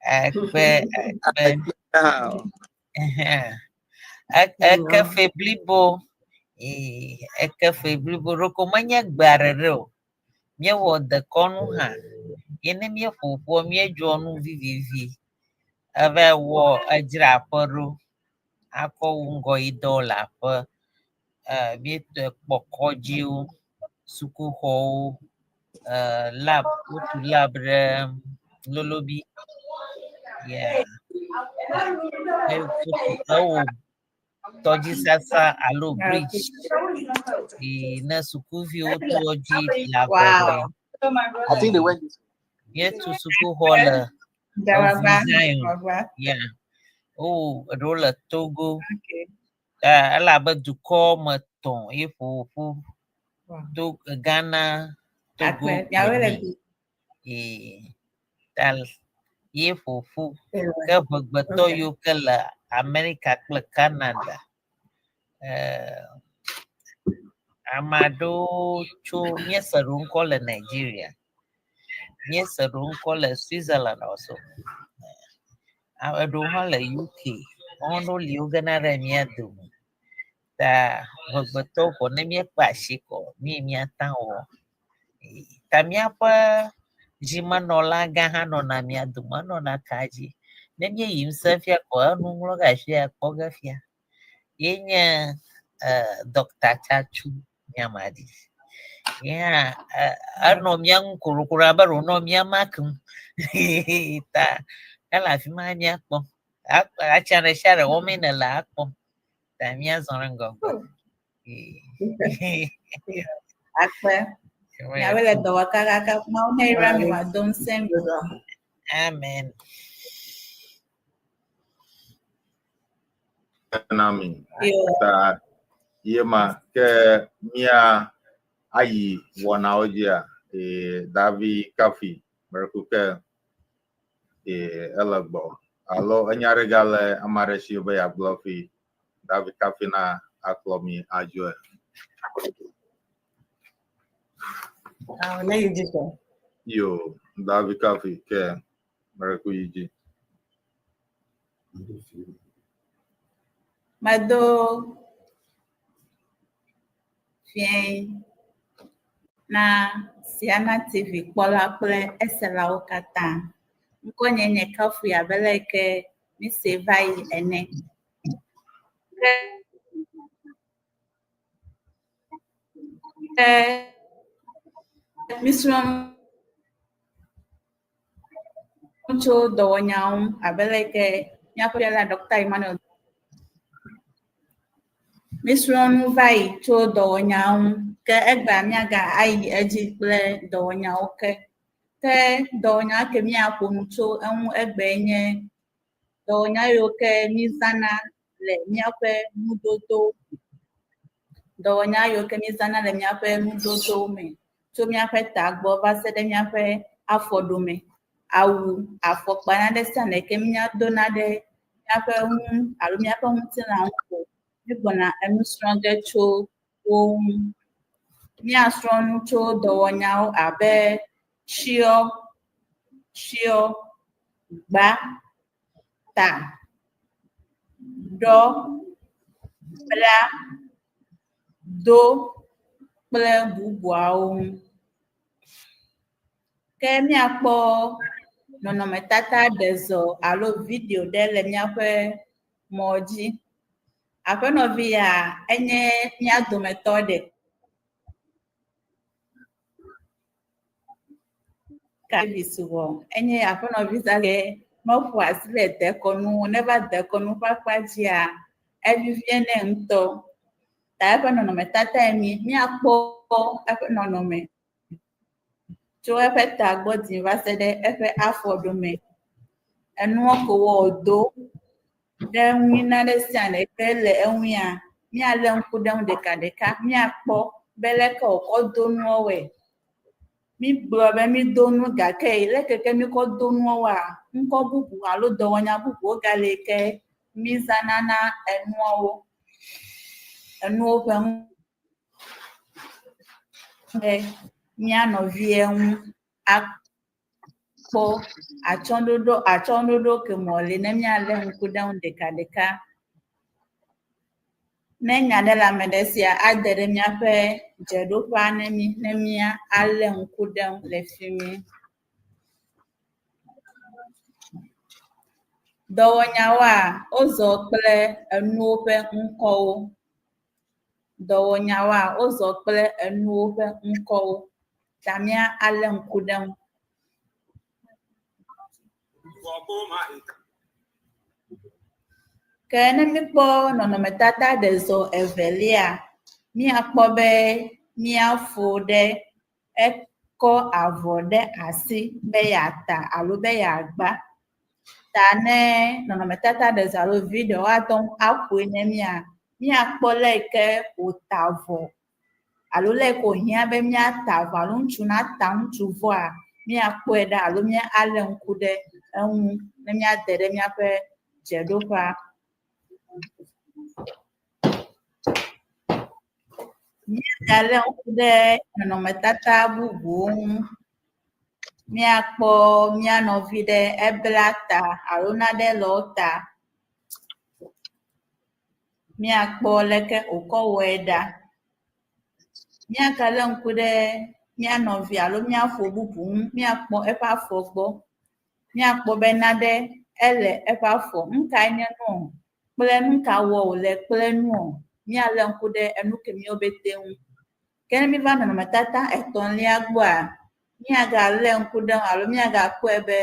[SPEAKER 7] Akpe, akpe. Eke fe blibo. Eh, eke fe blibo ɖeko menye gbe aɖe ɖe o. Míewɔ dekɔnu hã. Ye ne míeƒo ƒua, míedzɔ nu vivivi. Eva wɔ edzra aƒe ɖo. Akɔ wu ŋgɔyidɔwo le aƒe. Eh, míetɔ kpɔ kɔdziwo, sukuxɔwo, eh, lab, wotu lab ɖe Lolobi. Yeah. Wotu ewɔ tɔdzisasa alo bridge yi ne sukuviwo to edzi le
[SPEAKER 11] Wow.
[SPEAKER 7] agbɔgblɔe.
[SPEAKER 4] I think they went this
[SPEAKER 7] Míetu sukuxɔ le
[SPEAKER 11] Dawagba,
[SPEAKER 7] Evu Zion.
[SPEAKER 11] Dawagba.
[SPEAKER 7] Yeah. Wowɔ eɖewo le Togo.
[SPEAKER 11] Okay.
[SPEAKER 7] Eh, elabe dukɔ me tɔ̃ ye ƒo ƒu.
[SPEAKER 11] Wow.
[SPEAKER 7] To Ghana, Togo
[SPEAKER 11] Akpe.
[SPEAKER 7] kple
[SPEAKER 11] Miawoe le
[SPEAKER 7] Benin. Eh, ta ye ƒo ƒu. Ke ʋegbetɔ
[SPEAKER 11] Okay.
[SPEAKER 7] yiwo ke le Amerika kple Canada. Eh, ame aɖewo tso míese ɖewo ŋkɔ le Nigeria. Míese ɖewo ŋkɔ le Switzerland also. Ame ɖewo hã le UK. Woawo ɖewo li wogena ɖe mía dome. Ta ʋegbetɔwo ko ne míekpe asi kɔ mí míata wɔ. Eh, Ta míaƒe zimenɔla gã hã nɔna mía dome, enɔna ka dzi. Ne míeyi ŋusẽ fia ko enu ŋlɔ ge afi ya kpɔ ge fia. Ye nye eh, Dr. Tsatsu Nyamadi. Ye hã eh, enɔ mía ŋu korokoro abe ɖe wònɔ mía makum. Ta ele afi ma míakpɔ. Atsa ɖe sia ɖe wɔmee nèle akpɔ. Ta míazɔ ɖe ŋgɔgbe. Eh.
[SPEAKER 11] Akpe. Miawoe le dɔ wɔ kakaka. Mawu ne yra mi wòado ŋusẽ mi.
[SPEAKER 7] Amen.
[SPEAKER 9] Na mi.
[SPEAKER 11] Yo.
[SPEAKER 9] Ta Ye ma ke mía ayi wɔnawo dzia e Davi Kafi mereku ke e ele gbɔ alo enya ɖe gale ame aɖe si be yeagblɔ fi Davi Kafi na akplɔ mi adzoe.
[SPEAKER 5] Awo ne yi dzi sɔ.
[SPEAKER 9] Yo Davi Kafi ke mereku yi dzi.
[SPEAKER 11] Medo fiẽ na Siana TV kpɔla kple eselawo katã. Ŋkɔnye nye Kafui abe le ke mise va yi ene. Ke misrɔ̃ nu tso dɔwɔnyawo ŋu abe leke míaƒe fiala Ɖɔkta Emmanuel Míesrɔ̃ nu va yi tso dɔwɔnyawo ŋu ke egbea míaga ayi edzi kple dɔwɔnyawo ke. Ke dɔwɔnya ke míaƒo nu tso eŋu egbee nye dɔwɔnya yiwo ke mízãna le míaƒe nudodo dɔwɔnya yiwo ke mízãna le míaƒe nudodowo me tso míaƒe tagbɔ va se ɖe míaƒe afɔɖome. Awu, afɔkpa nane sia nane ke míadona ɖe míaƒe ŋu alo míaƒe ŋutilã ŋu ko míegbɔna enu srɔ̃ ge tso wo ŋu. Míasrɔ̃ nu tso dɔwɔnyawo abe tsyɔ, tsyɔ, gba, ta, ɖɔ, bla, do kple bubuawo ŋu. Ke míakpɔ nɔnɔmetata ɖe zɔ alo video ɖe le míaƒe mɔ dzi. Aƒenɔvi ya enye mía dometɔ ɖe. Davis wɔ enye aƒenɔvi zãgɛ meƒo asi le dekɔnu ŋu. Ne eva dekɔnu ƒe akpa dzia, evivie nɛ ŋutɔ. Ta eƒe nɔnɔmetatae mi. Míakpɔ eƒe nɔnɔme tso eƒe tagbɔ dzi va se ɖe eƒe afɔɖome. Enua ko wɔ wòdo ɖe ŋui nane sia nane ke le eŋuia, míalé ŋku ɖe eŋu ɖekaɖeka. Míakpɔ be leke wòkɔ do nuawoe. Mígblɔ be mído nu gake leke ke míkɔ do nuawoa, ŋkɔ bubu alo dɔwɔnya bubuwo gale ke mízãna na enuawo. Enuwo ƒe ŋu ɖe mía nɔvia ŋu akpɔ atsyɔ̃ɖoɖo atsyɔ̃ɖoɖo ke me wòle ne míalé ŋku ɖe eŋu ɖekaɖeka. Ne nya ɖe le ame ɖe sia, ade ɖe míaƒe dzeɖoƒea ne mí ne míalé ŋku ɖe eŋu le fi mi. Dɔwɔnyawoa, wozɔ kple enuwo ƒe ŋkɔwo. Dɔwɔnyawoa, wozɔ kple enuwo ƒe ŋkɔwo ta míalé ŋku ɖe eŋu. Ke ne míkpɔ nɔnɔmetata ɖe zɔ evelia, míakpɔ be míafo ɖe ekɔ avɔ ɖe asi be yeata alo be yeagba. Ta ne nɔnɔmetata ɖe zɔ alo video woate ŋu aƒoe ne mía, míakpɔ le yi ke wòta avɔ alo le yi ke wòhiã be míata avɔ alo ŋutsu nata ŋutsu vɔa, míakpɔe ɖa alo míalé ŋku ɖe eŋu ne míade ɖe míaƒe dzeɖoƒea. Míegalé ŋku ɖe nɔnɔmetata bubuwo ŋu. Míakpɔ mía nɔvi ɖe ebla ta alo nane le wo ta. Míakpɔ leke wòkɔ wɔe ɖa. Míagalé ŋku ɖe mía nɔvi alo mía fo bubu ŋu. Míakpɔ eƒe afɔ gbɔ. Míakpɔ be nane ele eƒe afɔ. Nu kae nye nuɔ? Kple nu ka wɔ wòle kple nuɔ? Míalé ŋku ɖe enu kemiwo pɛtɛ ŋu. Ke ne míva nɔnɔmetata etɔ̃lia gbɔa, míagalé ŋku ɖe eŋu alo míagakpɔe be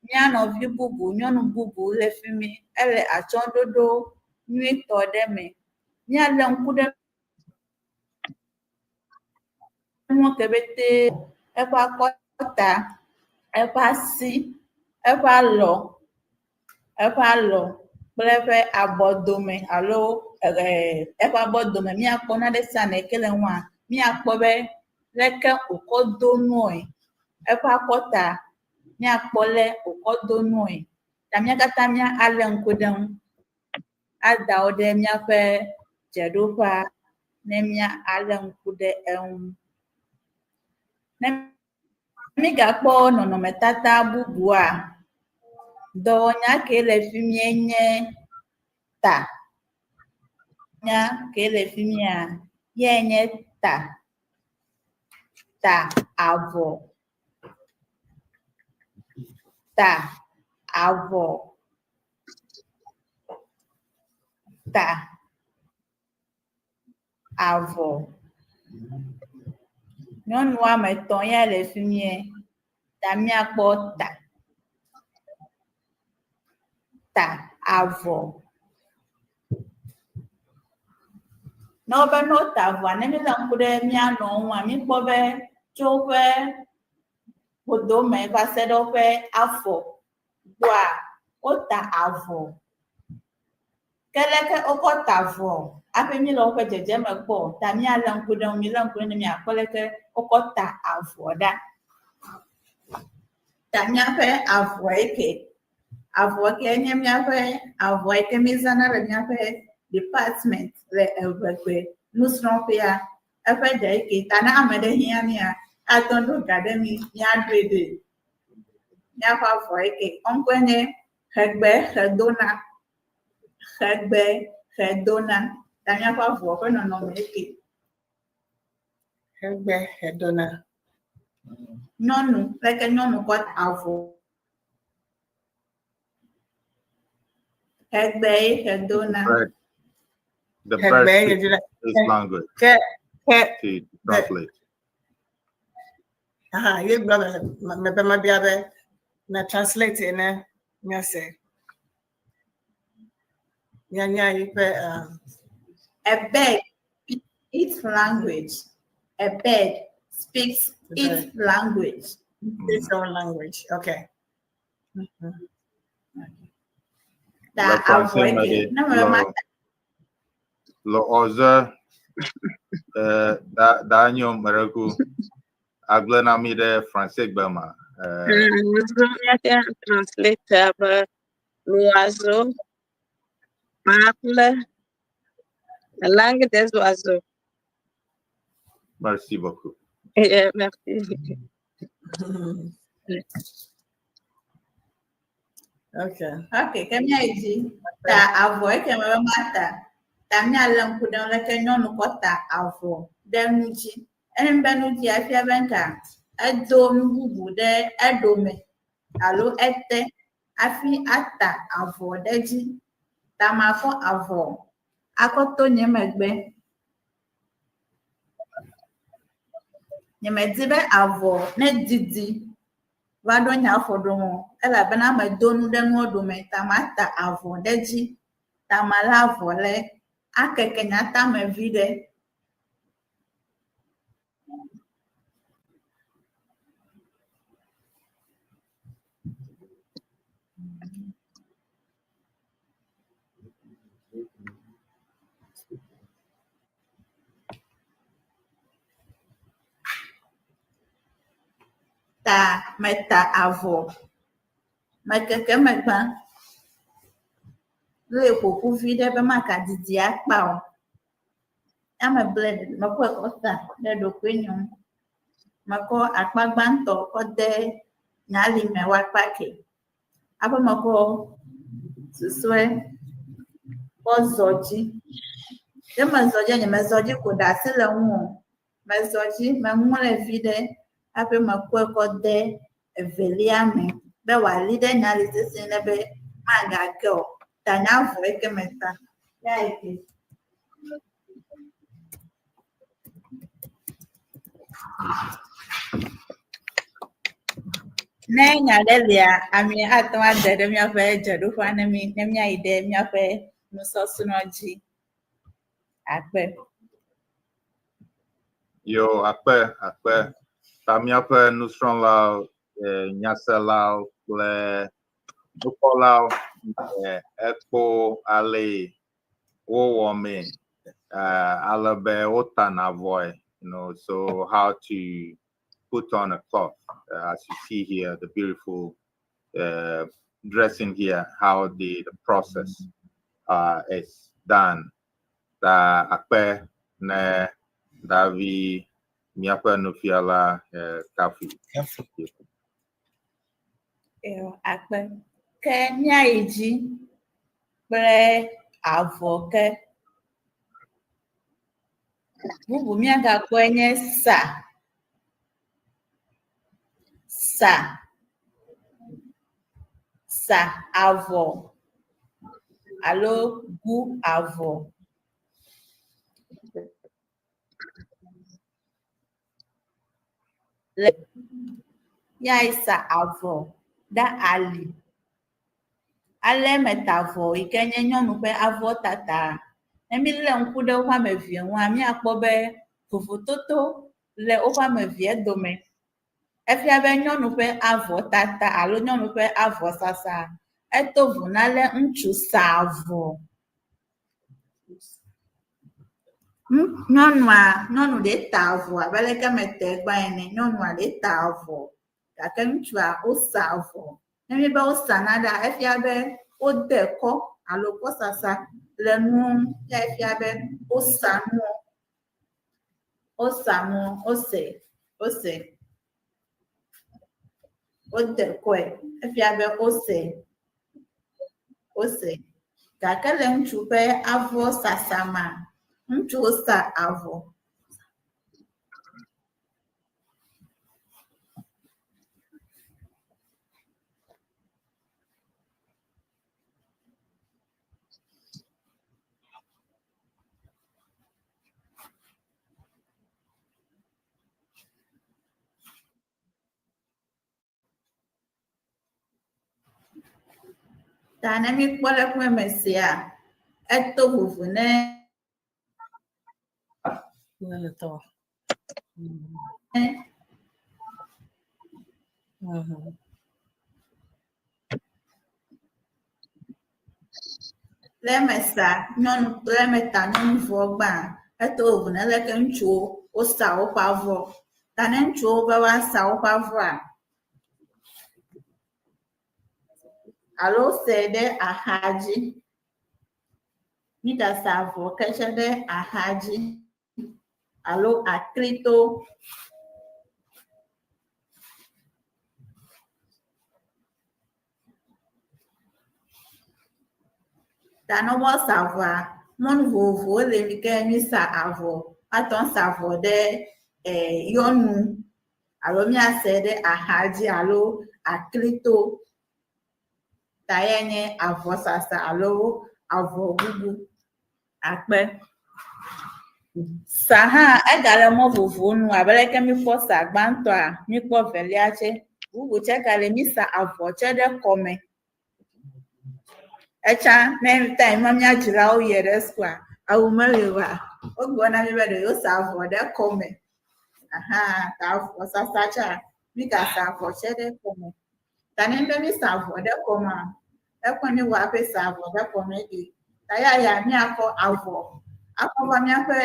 [SPEAKER 11] mía nɔvi bubu, nyɔnu bubu le fi mi. Ele atsyɔ̃ɖoɖo nyuitɔ ɖe me. Míalé ŋku ɖe nuwo ke pɛtɛ eƒe akɔta, eƒe asi, eƒe alɔ, eƒe alɔ. kple eƒe abɔdome alo eƒe abɔdome míakpɔ nane sia nane ke le eŋua, míakpɔ be leke wòkɔ do nue, eƒe akɔta míakpɔ le wòkɔ do nue. Ta mía katã mía alé ŋku ɖe eŋu ada wo ɖe míaƒe dzeɖoƒea ne mía alé ŋku ɖe eŋu. Ne mígakpɔ nɔnɔmetata bubua, dɔwɔnya ke le fi mie nye ta. Nya ke le fi mia ye nye ta. Ta avɔ. Ta avɔ. Ta avɔ. Nyɔnu woame etɔ̃ ya le fi mie ta míakpɔ ta. Ta avɔ. Ne wobe ne wota avɔa, ne míelé ŋku ɖe mía nɔwo ŋua, míkpɔ be tso woƒe ƒodome va se ɖe woƒe afɔ gbɔa, wota avɔ. Ke leke wokɔ ta avɔ hafi míele woƒe dzedzeme kpɔ o, ta míalé ŋku ɖe eŋu, milé ŋku ɖe miakpɔ leke wokɔ ta avɔ ɖa. Ta míaƒe avɔ eke. Avɔ ke nye míaƒe avɔ yi ke míezãna le míaƒe department le Eʋegbe nusrɔ̃ƒea. Eƒe ɖe eke ta ne ame ɖe hiã mía, ate ŋu ɖo ga ɖe mí míaɖoe ɖee. Míaƒe avɔ eke. Eŋkɔe nye Xegbe xedona. Xegbe xedona. Ta míaƒe avɔ ƒe nɔnɔme eke.
[SPEAKER 5] Xegbe xedona.
[SPEAKER 11] Nyɔnu, leke nyɔnu kɔ avɔ. Xegbe ye xedona.
[SPEAKER 9] Bird. The
[SPEAKER 5] Xegbe
[SPEAKER 9] bird
[SPEAKER 5] ye
[SPEAKER 9] speaks
[SPEAKER 5] xedona.
[SPEAKER 9] its language
[SPEAKER 5] Ke ke
[SPEAKER 9] to translate.
[SPEAKER 5] aha ye gblɔ me me be mabia be na translate ne míase. Míanya yiƒe
[SPEAKER 11] A bird speaks its language. A bird speaks its language.
[SPEAKER 5] Its own language. Okay.
[SPEAKER 11] Ta
[SPEAKER 9] Le
[SPEAKER 11] avɔ
[SPEAKER 9] français me
[SPEAKER 11] eke.
[SPEAKER 9] ɖe,
[SPEAKER 11] Ne me ma
[SPEAKER 9] le le ɔze da da nyo mereku agblẽ na mi ɖe français gbe ma.
[SPEAKER 10] Nous avons translate abe l'oiseau parle la langue des oiseaux.
[SPEAKER 9] Merci beaucoup.
[SPEAKER 10] Yeah, merci.
[SPEAKER 5] Okay.
[SPEAKER 11] Ok, ke míayi dzi. Ta avɔ eke me be mata. Ta míalé ŋku ɖe eŋu leke nyɔnu kɔ ta avɔ ɖe nu dzi. Ene be nu dzi efia be ŋka edo nu bubu ɖe eɖome alo ete hafi ata avɔ ɖe edzi. Ta makɔ avɔ akɔ to nye megbe. Nyemedi be avɔ ne didi va ɖo nye afɔ ɖome o elabena medo nu ɖe nuwo dome ta mata avɔ ɖe edzi. Ta malé avɔ le akeke nye atame viɖe. Ta meta avɔ. Mekeke megbã. Lée ƒoƒu viɖe be magadidi akpa o. Ya meblɛ mekɔe kɔ ta ɖe ɖokuinye ŋu. Mekɔ akpa gbãtɔ kɔ de nye alime woakpa ke. Hafi mekɔ susɔe kɔ zɔ dzi. Ye mezɔ dzi nyemezɔ dzi ko ɖe asi le ŋu o. Mezɔ dzi meŋlɔe viɖe hafi mekɔe kɔ de evelia me be wòali ɖe nye ali sesĩe ɖe be magage o. Ta nye avɔ yi ke meta ya yi ke. Ne nya ɖe lia, ami ate ŋu ade ɖe míaƒe dzeɖoƒea ne mí ne míayi ɖe míaƒe nusɔsrɔ̃ dzi. Akpe.
[SPEAKER 9] Yo, akpe, akpe. Ta míaƒe nusrɔ̃lawo, eh, nyaselawo kple Nukpɔlawo ekpo ale wowɔ mee ale be wotana avɔe, so how to put on a cloth, as you see here, the beautiful dressing here, how the process is done. Ta akpe ne Davi míaƒe nufiala Kafi.
[SPEAKER 11] Eyo, akpe. Ke míayi dzi kple avɔ ke. Bubu míagakpɔe nye sa. Sa. Sa avɔ alo gu avɔ. Le míayi sa avɔ ɖe ali. Ale meta avɔ yi ke nye nyɔnu ƒe avɔ tata. Ne mílé ŋku ɖe woƒe ame evea ŋua, míakpɔ be vovototo le woƒe ame evea dome. Efia be nyɔnu ƒe avɔ tata alo nyɔnu ƒe avɔ sasa eto vo na le ŋutsu sa avɔ. Nyɔnua, nyɔnu ɖe ta avɔ abe aleke mete gbã ene. Nyɔnua ɖe ta avɔ gake ŋutsua wosa avɔ. Ne míebe wosa naɖea, efia be wode kɔ alo kɔsasa le nuwo ŋu. Ya efia be wosa nuwo. Wosa nuwo, wose, wose. Wode kɔe. Efia be wose, wose. Gake le ŋutsu ƒe avɔ sasa mea, ŋutsuwo sa avɔ. Ta ne míekpɔ le eƒe me sia, eto vovo ne Le eme sa nyɔnu le eme ta nyɔnuvɔ gbã eto vovo ne leke ŋutsuwo wosa woƒe avɔ. Ta ne ŋutsuwo be woasa woƒe avɔa alo wosɛ ɖe axa dzi. Mígasa avɔ ke tsɛ ɖe axa dzi alo aklito. Ta ne woasa avɔa, mɔnu vovovowo le mi ke mísa avɔ. Woate ŋu asa avɔ ɖe yɔnu alo míasɛ ɖe axa dzi alo aklito. Ta eyae nye avɔsasa alo avɔgugu akpe. Sa hã egale mɔ vovovowo nu abe leke míkpɔ sa gbãtɔa, míkpɔ velia tsɛ. Bubu tsɛ gale mísa avɔ tsɛ ɖe kɔme. Etsã ne time ma mía dzilawo yie ɖe sukua, awu meli oa, wogblɔ na mí be ɖe yewosa avɔ ɖe kɔme. Aha, ta avɔsasa tsɛa, mígasa avɔ tsɛ ɖe kɔme. Ta ne be mísa avɔ ɖe kɔmea, ekpɔ ne wɔ aƒe sa avɔ ɖe kɔme ɖi. Ta ya ya míakɔ avɔ akɔ va míaƒe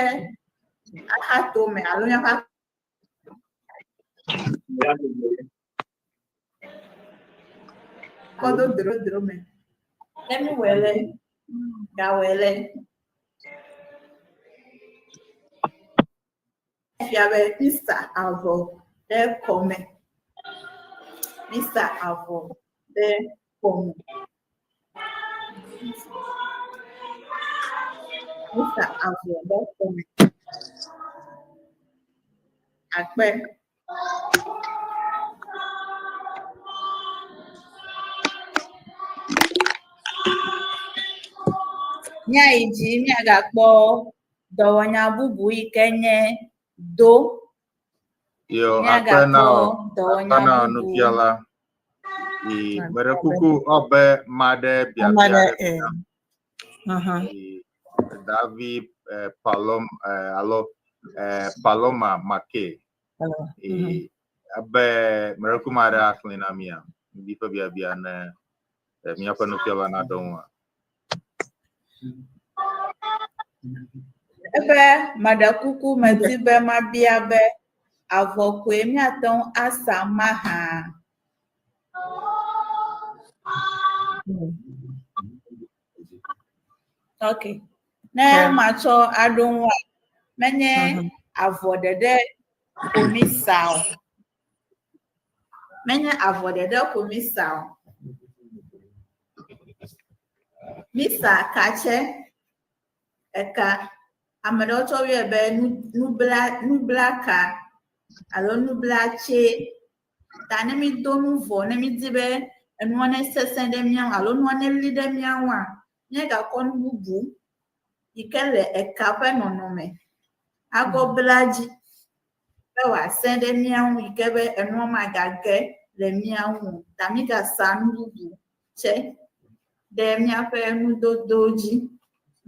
[SPEAKER 11] axatome alo míaƒe akɔdo drodro me. Ne míwɔe le, gawɔe le. Efia be mísa avɔ ɖe kɔme. Mísa avɔ ɖe kɔme. Mísa avɔ ɖe kɔme. Akpe. Míayi dzi míagakpɔ dɔwɔnya bubu yi ke nye do.
[SPEAKER 9] Yo, akpe na
[SPEAKER 11] Míagakpɔ
[SPEAKER 9] wò,
[SPEAKER 11] dɔwɔnya
[SPEAKER 9] akpe na wò
[SPEAKER 11] bubu.
[SPEAKER 9] nufiala. Yi meɖe kuku ɔbe maɖe
[SPEAKER 5] Ame
[SPEAKER 9] biabia
[SPEAKER 5] aɖe
[SPEAKER 9] ɖe
[SPEAKER 5] eh. Mhm.
[SPEAKER 9] Yi Davi Palom alo Paloma Make.
[SPEAKER 5] Hello.
[SPEAKER 9] Yi
[SPEAKER 5] Mhm.
[SPEAKER 9] ebe meɖe kuku maɖe axlẽ na mia. Miƒe biabia ne Míaƒe nufiala naɖo ŋua.
[SPEAKER 11] Ebe meɖe kuku medi be mabia be avɔ koe míate ŋu asa mahã? Ok. Ne matsɔ aɖo ŋua, menye avɔ ɖeɖe ko mi sa o. Menye avɔ ɖeɖe ko mi sa o. Mi sa katsɛ, eka. Ame ɖewo tsɔ yɔe be nubla nublaka alo nublatse. Ta ne mi do nu vɔ, ne mi di be enua ne sesẽ ɖe mía ŋu alo nua ne li ɖe mía ŋua, míegakɔ nu bubu yi ke le eka ƒe nɔnɔme akɔ bla dzi be wòasẽ ɖe mía ŋu yi ke be enua magage le mía ŋu o. Ta mígasa nu bubu tsɛ ɖe míaƒe nudodo dzi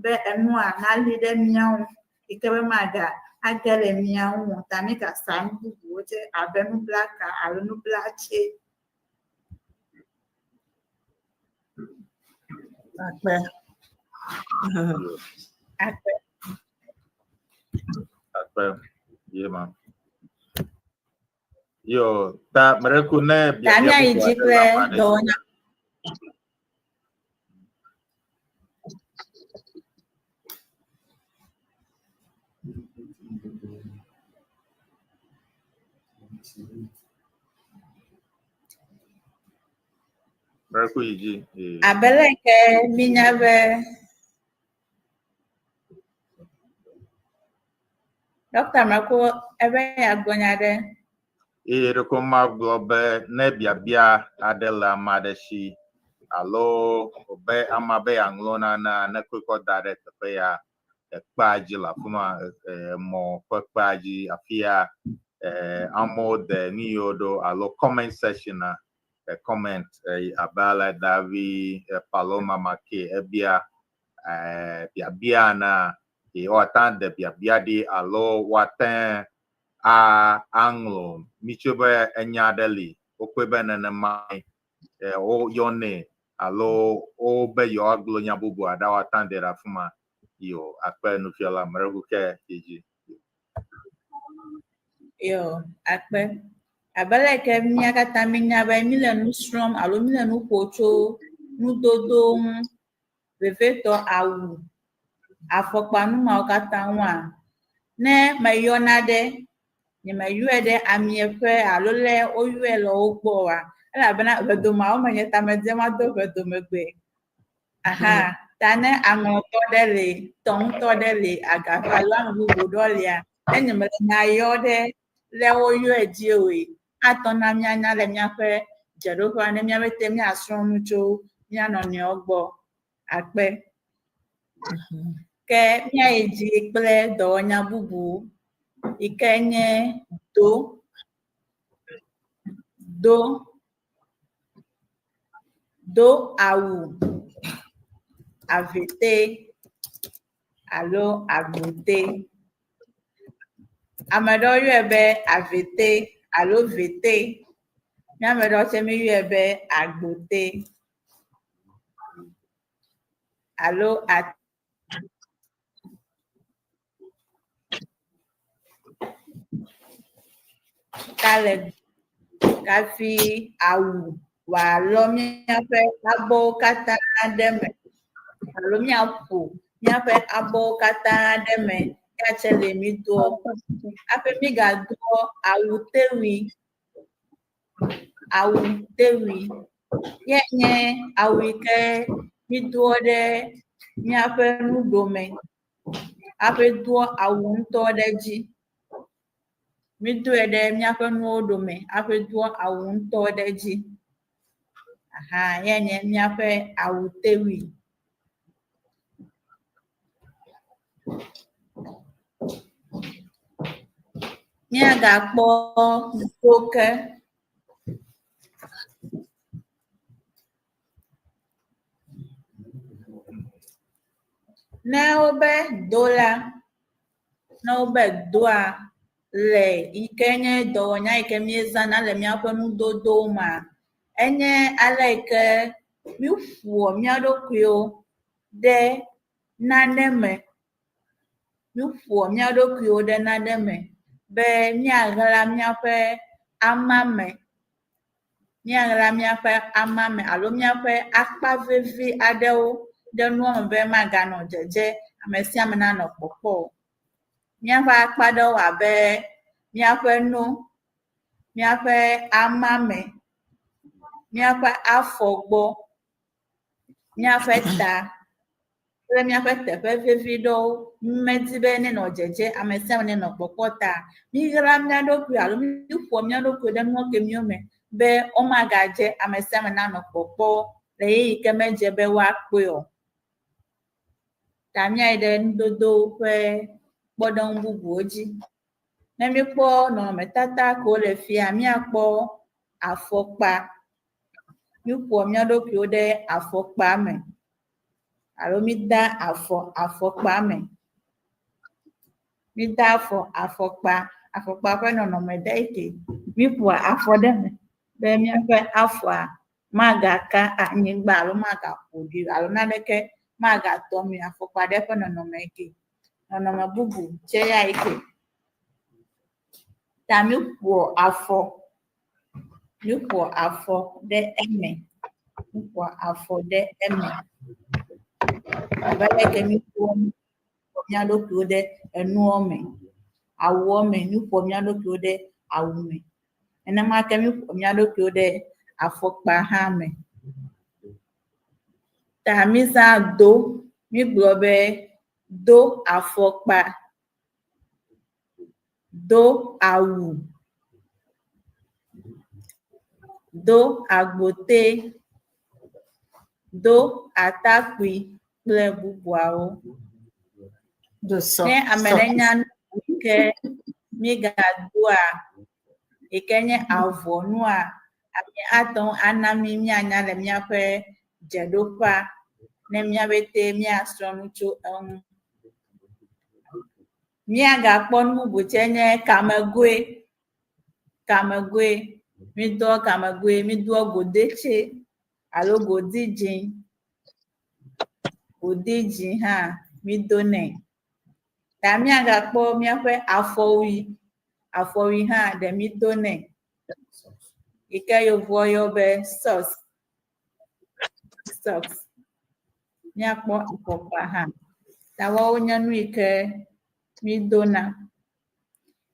[SPEAKER 11] be enua nali ɖe mía ŋu yi ke be maga age le mía ŋu o. Ta mígasa nu bubuwo tsɛ abe nublaka alo nublatse.
[SPEAKER 5] Akpe.
[SPEAKER 11] Akpe.
[SPEAKER 9] Akpe. Ye ma. Yo, ta mereku ne
[SPEAKER 11] Ta
[SPEAKER 9] biabia
[SPEAKER 11] míayi
[SPEAKER 9] bubu
[SPEAKER 11] dzi
[SPEAKER 9] aɖe
[SPEAKER 11] kple
[SPEAKER 9] le ame aɖe si.
[SPEAKER 11] dɔwɔnya.
[SPEAKER 9] Mereku yi dzi. Ee.
[SPEAKER 11] Abe leke mínya be Ɖɔkta Mako ebe yeagblɔ nya ɖe.
[SPEAKER 9] Eye ɖeko magblɔ be ne biabia aɖe le ame aɖe si alo be amea be yeaŋlɔ nanea, ne kɔe kɔ da ɖe teƒe ya ekpea dzi le afi ma, emɔ ƒe kpea dzi afi ya amewo de nu yiwo ɖo alo comment section a comment abe ale Davi Paloma Make ebia biabia enea, woate ŋu ade biabia ɖi alo woate ŋu a aŋlɔ mitsɔe be enya aɖe li wokpɔe be nenemae woyɔnɛ alo wobe yewoagblɔ nya bubu aɖe woate ŋu ade ɖe afi ma. Yo, akpe nufiala Mereku ke yi dzi.
[SPEAKER 11] Yo, akpe. Abe leke mía katã mínya be míle nu srɔ̃m alo míle nu ƒo tso nudodo ŋu, vevietɔ awu, afɔkpa, nu mawo katã ŋua, ne meyɔ naɖe, nyemeyɔe ɖe amieƒe alo lé woyɔe le wo gbɔ oa, elabena ʋedomeawo me nye ta medze mado ʋedomegbe. Aha, ta ne aŋlɔtɔ ɖe li, tɔŋutɔ ɖe li, agaƒe alo ame bubu ɖɔ lia, ne nyemele nya yɔ ɖe lé woyɔe dzi oe, atɔ na míanya le míaƒe dzeɖoƒea ne míabe te míasrɔ̃ nu tso mía nɔnɔewo gbɔ. Akpe. Ke míayi dzi kple dɔwɔnya bubu yi ke nye do. Do. Do awu avete alo agbote. Ame ɖewo yɔe be avete alo vete. Mía ame ɖewo tse míeyɔe be agbote alo a. Talegbe hafi awu wòalɔ míaƒe abɔwo katã ɖe eme alo míaƒo míaƒe abɔwo katã ɖe eme ya tse le mí doɔ. Hafi mígadoɔ awutewui, awutewui ye nye awu yi ke mídoɔ ɖe míaƒe nuɖome hafi doa awu ŋutɔ ɖe edzi. Mídoe ɖe míaƒe nuwo dome hafi doa awu ŋutɔ ɖe edzi. Aha ye nye míaƒe awutewui. Míagakpɔ ŋuwo ke. Ne wobe do la, ne wobe doa le yi ke nye dɔwɔnya yi ke míezãna le míaƒe nudodowo mea, enye ale yi ke. Míƒoa mía ɖokuiwo ɖe nane me. Míƒoa mía ɖokuiwo ɖe nane me be míaɣla míaƒe amame, míaɣla míaƒe amame alo míaƒe akpa vevi aɖewo ɖe nua me be maganɔ dzedze ame sia ame nanɔ kpɔkpɔ o. Míaƒe akpa ɖewo abe míaƒe no, míaƒe amame, míaƒe afɔgbɔ, míaƒe ta kple míaƒe teƒe vevi ɖewo medi be nenɔ dzedze ame sia ame nenɔ kpɔkpɔ ta míɣla mía ɖokui alo míƒoa mía ɖokui ɖe nua kemiwo me be womagadze ame sia ame nanɔ kpɔkpɔ le ɣeyiɣi ke medze be woakpɔe o. Ta míayi ɖe nudodowo ƒe kpɔɖeŋu bubuwo dzi. Ne míekpɔ nɔnɔmetata kewo le fia, míakpɔ afɔkpa. Míƒoa mía ɖokuiwo ɖe afɔkpa me alo mída afɔ afɔkpa me. Mída afɔ afɔkpa, afɔkpa ƒe nɔnɔme ɖe eke. Míƒoa afɔ ɖe eme be míaƒe afɔa magaka anyigba alo magaƒo ɖi alo naneke magatɔ mi afɔkpa ɖe ƒe nɔnɔme ke. Nɔnɔme bubu tse ya yi ke. Ta míƒoa afɔ, míƒoa afɔ ɖe eme, míƒoa afɔ ɖe eme. Abe leke míƒoa mía ɖokuiwo ɖe enuɔ me, awuɔ me, míƒoa mía ɖokuiwo ɖe awu me. Nenema ke míƒoa mía ɖokuiwo ɖe afɔkpa hã me. Ta mízã do, mígblɔ be do afɔkpa, do awu, do agbote, do atakpui kple bubuawo.
[SPEAKER 5] Do sɔ.
[SPEAKER 11] Ne ame ɖe nya nu yi ke mígadoa yi ke nye avɔnua, ame ate ŋu ana mí míanya le míaƒe dzeɖoƒea ne míaƒete míasrɔ̃ nu tso eŋu. Míagakpɔ nu bubu tsɛ nye kamegoe. Kamegoe, mídoa kamegoe, mídoa godetse alo godi dzĩ. Godi dzĩ hã mídonɛ. Ta míagakpɔ míaƒe afɔwui. Afɔwui hã ɖe mídonɛ yi ke yevuwo yɔ be socks. Socks. Míakpɔ afɔkpa hã. Ta woawo nye nu yi ke mídona.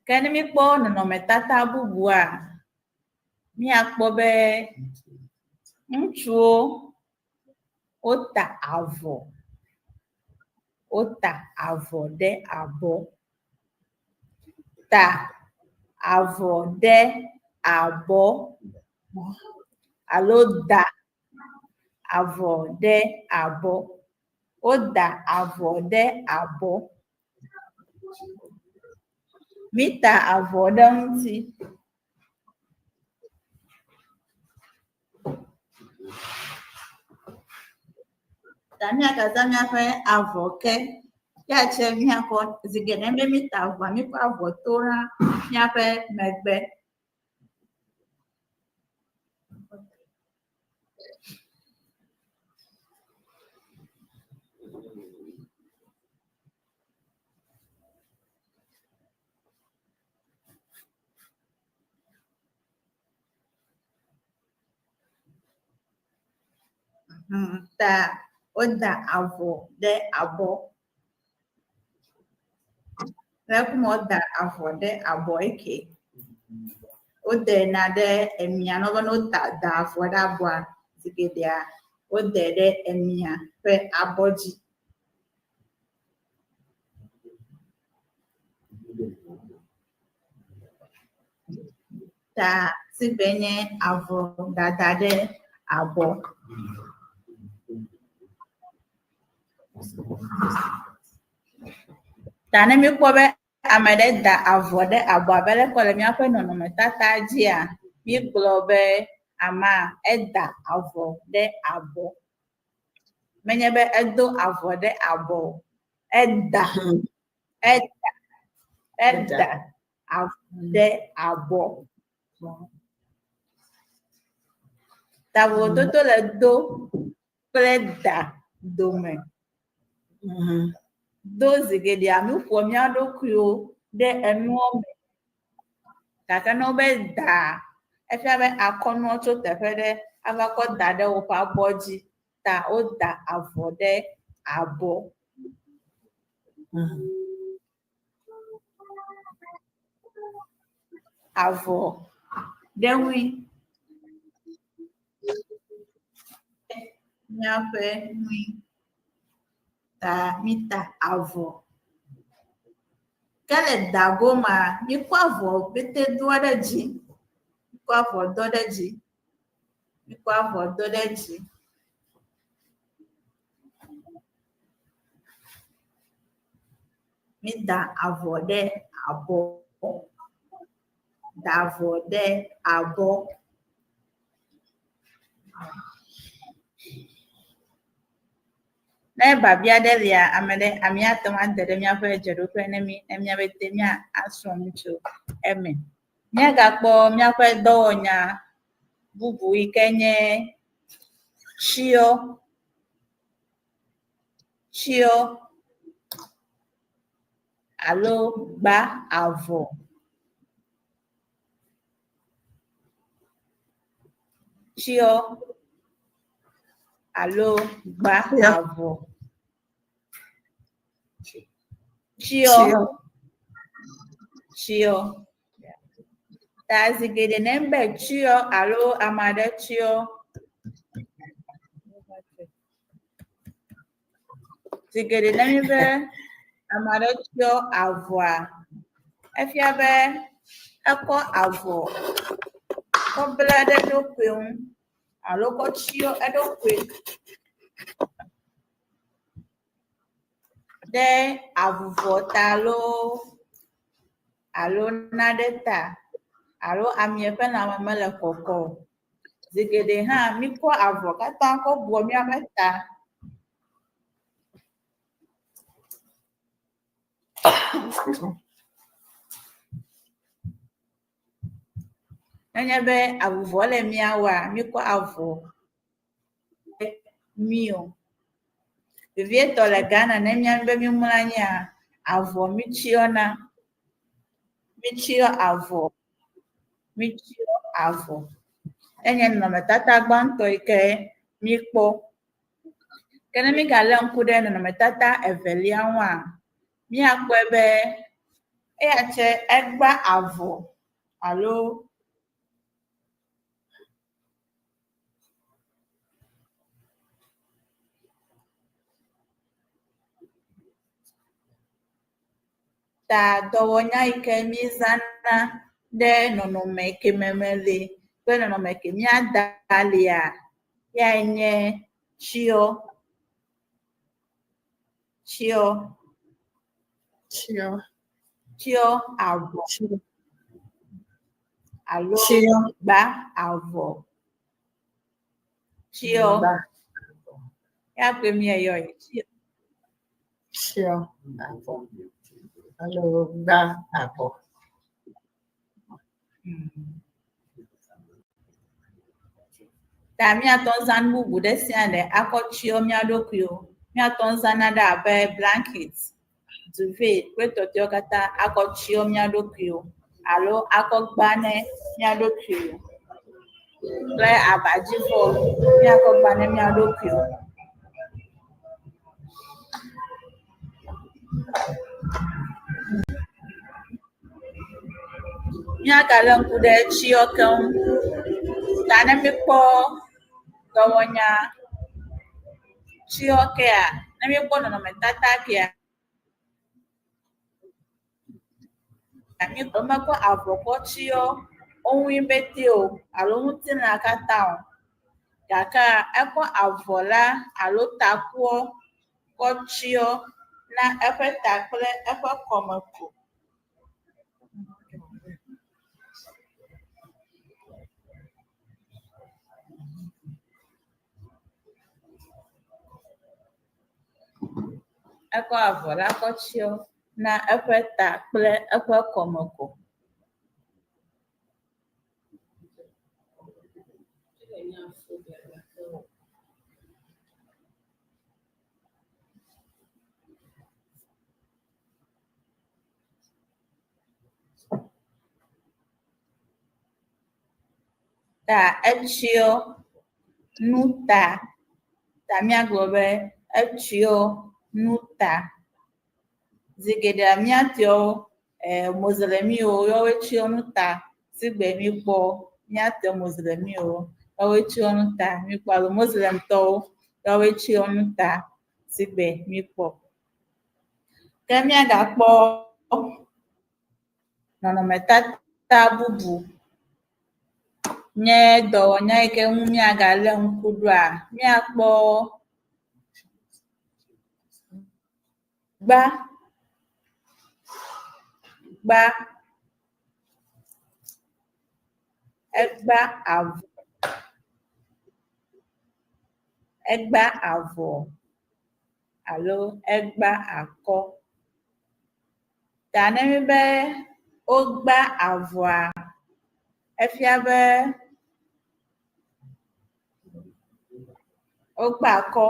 [SPEAKER 11] Ke ne míkpɔ nɔnɔmetata bubua, míakpɔ be ŋutsuwo wota avɔ, wota avɔ ɖe abɔ. Ta avɔ ɖe abɔ alo da avɔ ɖe abɔ. Woda avɔ ɖe abɔ. Míta avɔ ɖe ŋuti. Ta míagazã míaƒe avɔ ke. Ya tse míakɔ zi geɖe be míta avɔa, míkɔ avɔ to na míaƒe megbe. Ta woda avɔ ɖe abɔ. Le kuma woda avɔ ɖe abɔ eke. Wodena ɖe emia ne wo be ne wota da avɔ ɖe abɔa zi geɖea wodɛ ɖe emia ƒe abɔ dzi. Ta sigbe nye avɔ dada ɖe abɔ. Ta ne míekpɔ be ame ɖe da avɔ ɖe abɔ abe leke wòle míaƒe nɔnɔmetata dzia, mígblɔ be amea eda avɔ ɖe abɔ. Menye be edo avɔ ɖe abɔ o, eda, eda, eda avɔ ɖe abɔ. Ta vovototo le do kple da dome. Do zi geɖea míƒoa mía ɖokuiwo ɖe enua me. Gake ne wobe daa, efia be akɔ nua tso teƒe ɖe ava kɔ da ɖe woƒe abɔ dzi ta woda avɔ ɖe abɔ. Avɔ ɖe ŋui. Míaƒe ŋui ta míta avɔ. Ke le da gomea, míkɔ avɔ pɛtɛ doa ɖe dzi. Míkɔ avɔ do ɖe dzi. Míkɔ avɔ do ɖe dzi. Mída avɔ ɖe abɔ. Da avɔ ɖe abɔ. Ne biabia ɖe lia, ame ɖe, amea ate ŋu ade ɖe míaƒe dzeɖoƒe ne mí, ne míabe te míasrɔ̃ nu tso eme. Míagakpɔ míaƒe dɔwɔnya bubu yi ke nye tsyɔ. Tsyɔ alo gba avɔ. Tsyɔ alo gba avɔ. Tsyɔ. Tsyɔ. Ta zi geɖe ne be tsyɔ alo ame aɖe tsyɔ. Zi geɖe ne míbe ame aɖe tsyɔ avɔa, efia be ekɔ avɔ kɔ bla ɖe eɖokui ŋu alo kɔ tsyɔ eɖokui ɖe avuvɔ ta loo alo nane ta alo amea ƒe lãme mele kɔkɔ o. Zi geɖe hã míkɔ avɔ katã kɔ bua míaƒe ta. Nenye be avuvɔ le mía ŋua, míkɔ avɔ mí o. Vevietɔ le Ghana ne míabe mímlɔ anyia, avɔ mítsyɔna. Mítsyɔ avɔ. Mítsyɔ avɔ. Enye nɔnɔmetata gbãtɔ yi ke míkpɔ. Ke ne mígalé ŋku ɖe nɔnɔmetata evelia ŋua, míakpɔe be eya tse egba avɔ alo Ta dɔwɔnya yi ke mízãna ɖe nɔnɔme keme me li kple nɔnɔme ke míada lia, yae nye tsyɔ. Tsyɔ.
[SPEAKER 5] Tsyɔ.
[SPEAKER 11] Tsyɔ avɔ. Alo
[SPEAKER 5] Tsyɔ.
[SPEAKER 11] gba avɔ. Tsyɔ.
[SPEAKER 5] Gba.
[SPEAKER 11] Ya koe míeyɔe. Tsyɔ.
[SPEAKER 5] Tsyɔ avɔ. Alo gba avɔ.
[SPEAKER 11] Ta míatɔ zã nu bubu ɖe sia ɖe akɔ tsyɔ mía ɖokuiwo. Míatɔ zã nane abe blanket, duvet kple tɔtɔewo katã akɔ tsyɔ mía ɖokuiwo alo akɔ gba ne mía ɖokuiwo kple abadzivɔ míakɔ gba ne mía ɖokuiwo. Míagalé ŋku ɖe tsyɔ ke ŋu. Ta ne míkpɔ dɔwɔnya tsyɔ kea, ne míekpɔ nɔnɔmetata kea, womekɔ avɔ kɔ tsyɔ wo ŋui pɛtɛ o alo ŋutilã katã o. Gake ekɔ avɔ la alo takuɔ kɔ tsyɔ na eƒe ta kple eƒe kɔme ko. Ekɔ avɔ la kɔ tsyɔ na eƒe ta kple eƒe kɔme ko. Ta etsyɔ nu ta. Ta míagblɔ be etsyɔ nu ta. Zi geɖea míatɔwo mɔzlemiwo yewoe tsyɔ nu ta sigbe míkpɔ míatɔ mɔzlemiwo yewoe tsyɔ nu ta míkpɔ alo mɔzlemtɔwo yewoe tsyɔ nu ta sigbe míkpɔ. Ke míagakpɔ nɔnɔmetata bubu nye dɔwɔnya yi ke ŋu míagalé ŋku ɖoa, míakpɔ gba, gba, egba avɔ, egba avɔ alo egba akɔ. Ta ne míbe wogba avɔa, efia be wogba akɔ,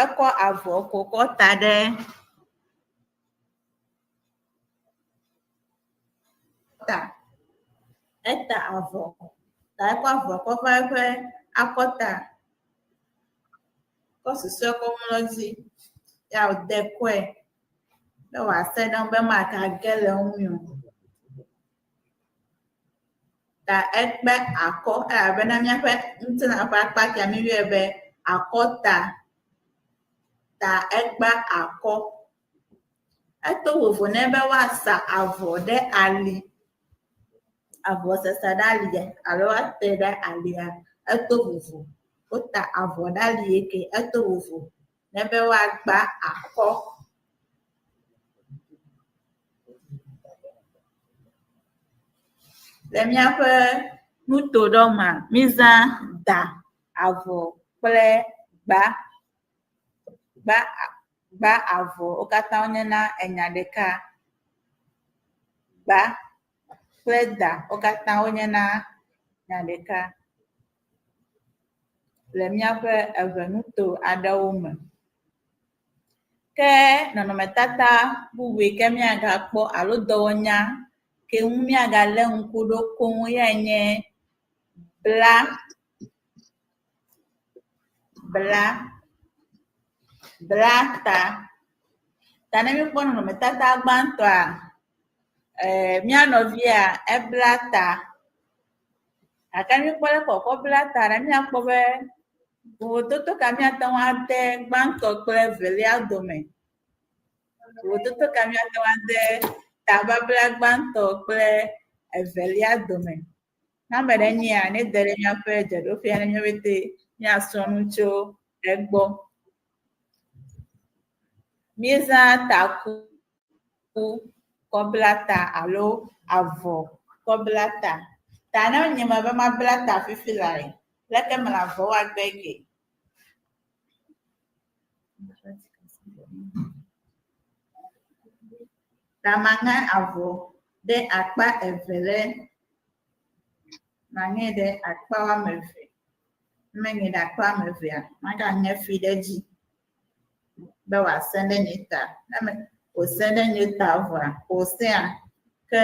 [SPEAKER 11] ekɔ avɔ ko kɔ ta ɖe ta. Eta avɔ ta ekɔ avɔ kɔ va eƒe akɔta kɔ susɔe kɔ mlɔ edzi ya wòde kɔe be wòase ɖe eŋu be magage le eŋu o. Ta ekpe akɔ elabena míaƒe ŋutilã ƒe akpa sia míeyɔe be akɔta. Ta ekpe akɔ. Eto vovo nɛ be woasa avɔ ɖe ali. Avɔ sasa ɖe ali alo woate ɖe alia, eto vovo. Wota avɔ ɖe ali eke eto vovo ne be woagba akɔ. Le míaƒe nuto ɖewo mea, mízã da avɔ kple gba. Gba gba avɔ wo katã wonyena enya ɖeka. Gba kple da wo katã wonyena nya ɖeka le míaƒe eŋenuto aɖewo me. Ke nɔnɔmetata bubu yi ke míagakpɔ alo dɔwɔnya ke ŋu míagalé ŋku ɖo koŋ yae nye bla, bla, bla ta. Ta ne míekpɔ nɔnɔmetata gbãtɔa, mía nɔvia ebla ta gake ne míekpɔ ɖe kɔkɔ bla ta la, míakpɔ be vovototo ka míate ŋu ade gbãtɔ kple evelia dome. Vovototo ka míate ŋu ade tababla gbãtɔ kple evelia dome. Ne ame ɖe nyia, nede ɖe míaƒe dzeɖoƒea ne míaƒete míasrɔ̃ nu tso egbɔ. Míezã taku kɔ bla ta alo avɔ kɔ bla ta. Ta ne nye mebe mabla ta fifi lae, leke mele avɔ wa gbe ke? Ta maŋe avɔ ɖe akpa eve ɖe, maŋe ɖe akpa woame eve. Ne meŋe ɖe akpa woame evea, magaŋe fi ɖe edzi be wòasẽ ɖe nye ta. Ne me wòsẽ ɖe nye ta vɔa, wòsẽa, ke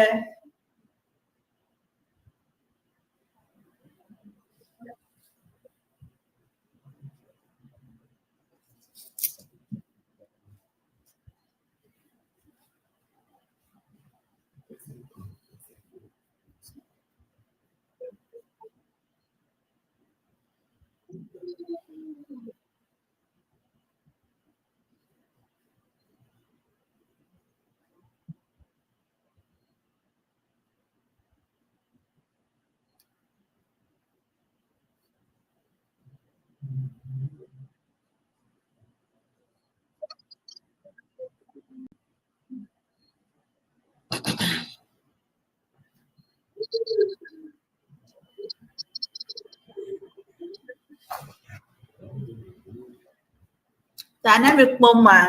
[SPEAKER 11] Ta ne mikpɔ mɔa,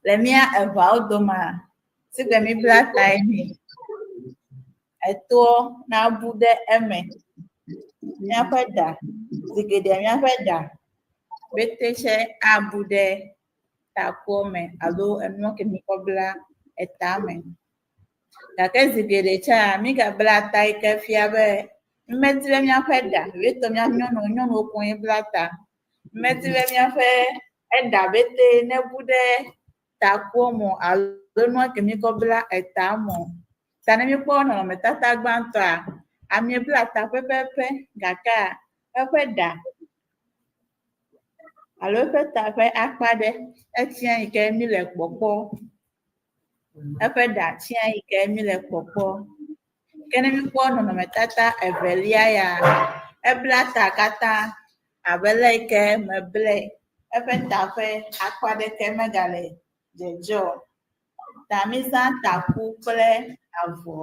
[SPEAKER 11] le mía eveawo domea, sigbe mibla tae nɛ. Etoa nabu ɖe eme. Míaƒe ɖa, zi geɖea míaƒe ɖa bete tsɛ abu ɖe takuɔ me alo enua ke mikɔ bla eta me. Gake zi geɖe tsã, mígabla ta yi ke fia be Medi be míaƒe ɖa, vevietɔ mía nyɔnuwo, nyɔnuwo koe bla ta. Medi be míaƒe eɖa bete nebu ɖe takuɔ me o alo nua ke míkɔ bla eta me o. Ta ne míekpɔ nɔnɔmetata gbãtɔa, amea bla ta pɛpɛpɛ gakea eƒe ɖa alo eƒe ta ƒe akpa ɖe etsia yi ke míle kpɔkpɔ. Eƒe ɖa tsia yi ke míle kpɔkpɔ. Ke ne míkpɔ nɔnɔmetata evelia ya, ebla ta katã abe le yi ke meblae. Eƒe ta ƒe akpa ɖeke megale dzedze o. Ta mízã taku kple avɔ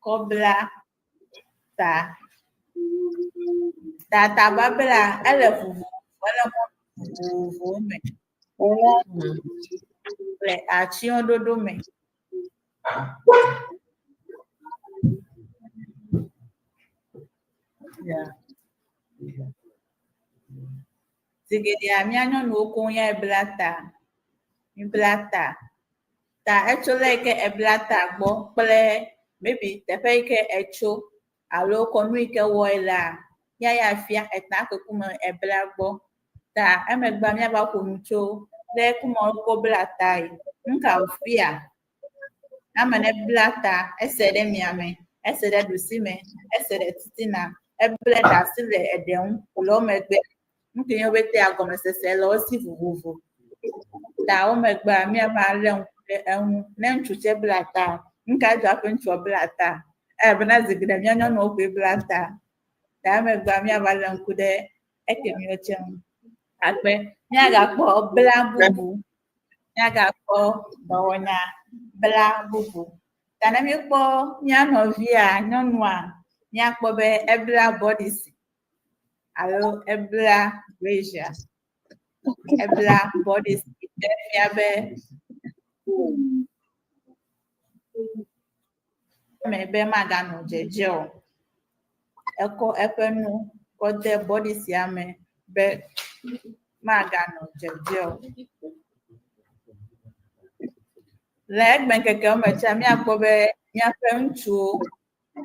[SPEAKER 11] kɔ bla ta. Ta tababla ele vovovo, ele mɔ vovovowo me le atsyɔ̃ɖoɖo me.
[SPEAKER 5] Yeah.
[SPEAKER 11] Zi geɖea mía nyɔnuwo koŋ yae bla ta. Míbla ta. Ta etso le yi ke ebla ta gbɔ kple maybe teƒe yi ke etso alo kɔnu yi ke wɔe lea, ya ya fia eta ke kume ebla gbɔ. Ta emegbea míava ƒo nu tso le kume wokɔ bla tae. Nu ka wòfia? Ame ne bla ta, ese ɖe miame, ese ɖe ɖusime, ese ɖe titina, eble ɖe asi le eɖe ŋu le wo megbe. Nu ke nye wobe tea gɔmesese le wo si vovovo. Ta wo megbea míava lé ŋku ɖe eŋu. Ne ŋutsu tsɛ bla ta, nu ka dzɔ hafi ŋutsua bla ta? Elabena zi geɖe mía nyɔnuwo koe bla ta. Ta emegbea míava lé ŋku ɖe ekemiwo tsɛ ŋu. Akpe míagakpɔ bla bubu, míagakpɔ dɔwɔnya bla bubu. Ta ne míekpɔ mía nɔvia nyɔnua, míakpɔ be ebla bɔdisi alo ebla brazier. Ebla bɔdisi ɖe fia be me be maganɔ dzedze o. Ekɔ eƒe nu kɔ de bɔdisia me be maganɔ dzedze o. Le egbeŋkekewo me tsɛ míakpɔ be míaƒe ŋutsuwo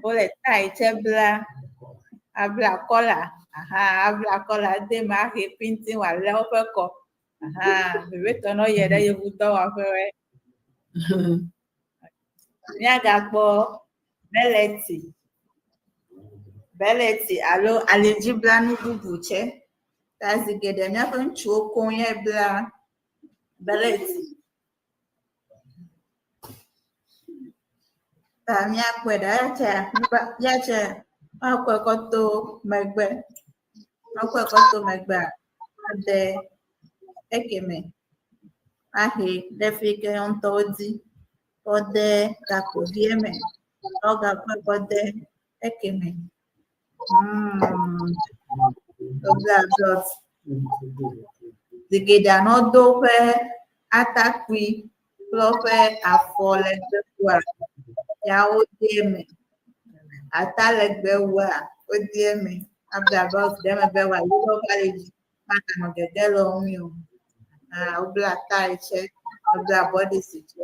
[SPEAKER 11] wole tai tsɛ bla, abla kɔla, aha abla kɔla ade eme ahe kpinti wòalé woƒe kɔ. Aha vevietɔ ne woyie ɖe yevudɔwɔƒewoe. Míagakpɔ beleti, beleti alo alidziblanu bubu tsɛ. Ta zi geɖe míaƒe ŋutsuwo koŋ ye bla beleti. Ta míakpɔe ɖa eya tsɛ, ya tsɛ woakɔe kɔ to megbe. Woakɔe kɔ to megbea, ade ekeme ahe ɖe fi yi ke yewo ŋutɔ wodi kɔ de gakpovie me. Woagakɔe kɔ de ekeme. Wobla dɔt. Zi geɖea ne wodo woƒe atakpui kple woƒe afɔ legbewua, ya wode eme. Ata legbewua, wode eme. Abla belt ɖe eme be wòali ɖe woƒe ali dzi maganɔ gege le wo ŋui o. Ah, wobla tai tsɛ, wobla bɔdisi tsɛ.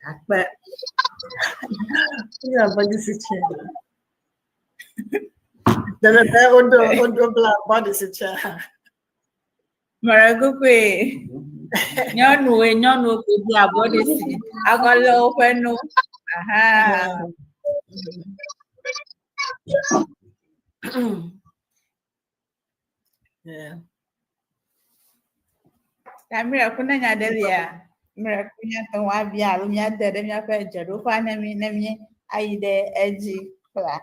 [SPEAKER 11] Akpe.
[SPEAKER 5] Wobla bɔdisi tsɛ. Dede be wodo wodo bla bɔdisi tsɛ.
[SPEAKER 11] Mɔɖe kukue. Nyɔnuwoe nyɔnuwo koe bla bɔdisi akɔ lé woƒe nu. Aha.
[SPEAKER 5] Yeah.
[SPEAKER 11] Ta miracle ne nya ɖe lia, miracle míate ŋu abia alo míade ɖe míaƒe dzeɖoƒea ne mí ne mí ayi ɖe edzi kpla.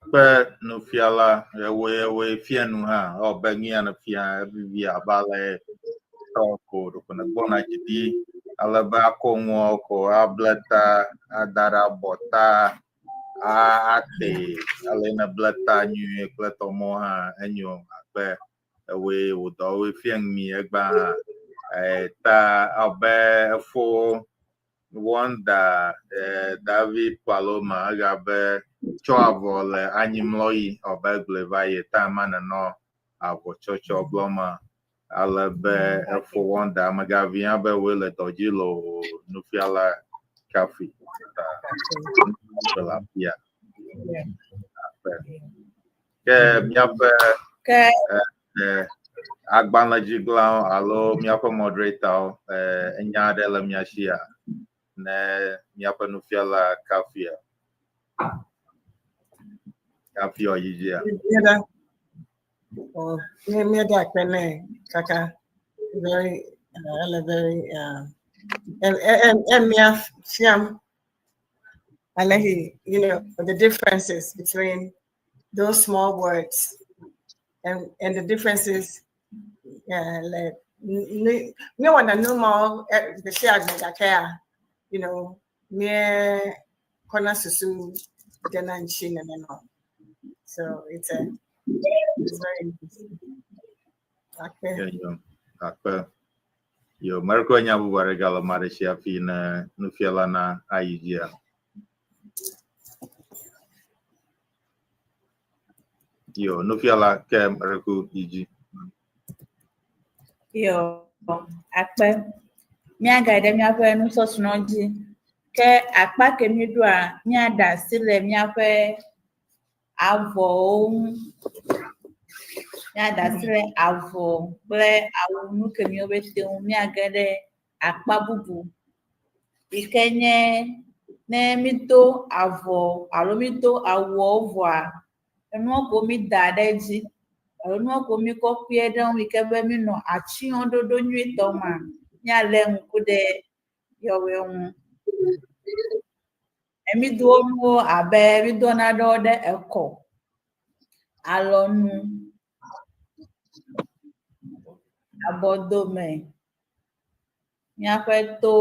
[SPEAKER 9] Kpe nufiala ewoe ewoe fia nu hã ewɔ be nu ya nefia evivi abe ale tɔ ko ɖeko nègbɔna dzi ɖi ale be akɔ nuawo ko able ta ada ɖe abɔta ate ale nèble ta nyuie kple tɔmɔ hã enyo akpe ewoe wò dɔwoe fia nu mi egbea hã ta abe efo Wonder David Paloma egabe tsɔ avɔ le anyimlɔɣi abe egblɔe va yi ta ma nenɔ avɔ tsɔtsɔ gblɔ ma ale be efo Wonder amegavi hã be woe le dɔ dzi le o nufiala. Kafui. Ta le afia. Akpe. Ke míaƒe
[SPEAKER 11] Ke
[SPEAKER 9] eh, agbalẽdzigblẽawo alo míaƒe moderatorwo, eh, enya aɖe le mía sia ne míaƒe nufiala Kafuia. Kafi wòayi dzia?
[SPEAKER 5] Míeda, oh, míeda akpe nɛ kaka very, ele very, emia fiam ale he, the differences between those small words and the differences, like, míewɔna nu mawo gbe sia gbe gakea, míekɔna susu dena ŋuti nenema o. So it's very interesting. Akpe.
[SPEAKER 9] Yo, akpe. Yo, merekɔ nya bubu aɖe gale ame aɖe si hafi ne nufiala na ayi dzia. Yo, nufiala ke mereku yi dzi.
[SPEAKER 11] Yo, akpe. Míagayi ɖe míaƒe nusɔsrɔ̃ dzi. Ke akpa ke míɖoa, míaɖe asi le míaƒe avɔwo ŋu. Míaɖe asi le avɔ kple awu nu ke míwo bete ŋu. Míage ɖe akpa bubu yi ke nye ne mído avɔ alo mído awuawo vɔa, enuwo ko mída ɖe edzi alo nuwo ko míkɔ kpie ɖe ŋu yi ke be míenɔ atsyɔ̃ɖoɖo nyuietɔ mea, míalé ŋku ɖe yawoe ŋu. Mído nuwo abe mído nanewo ɖe ekɔ, alɔnu, abɔdome, míaƒe to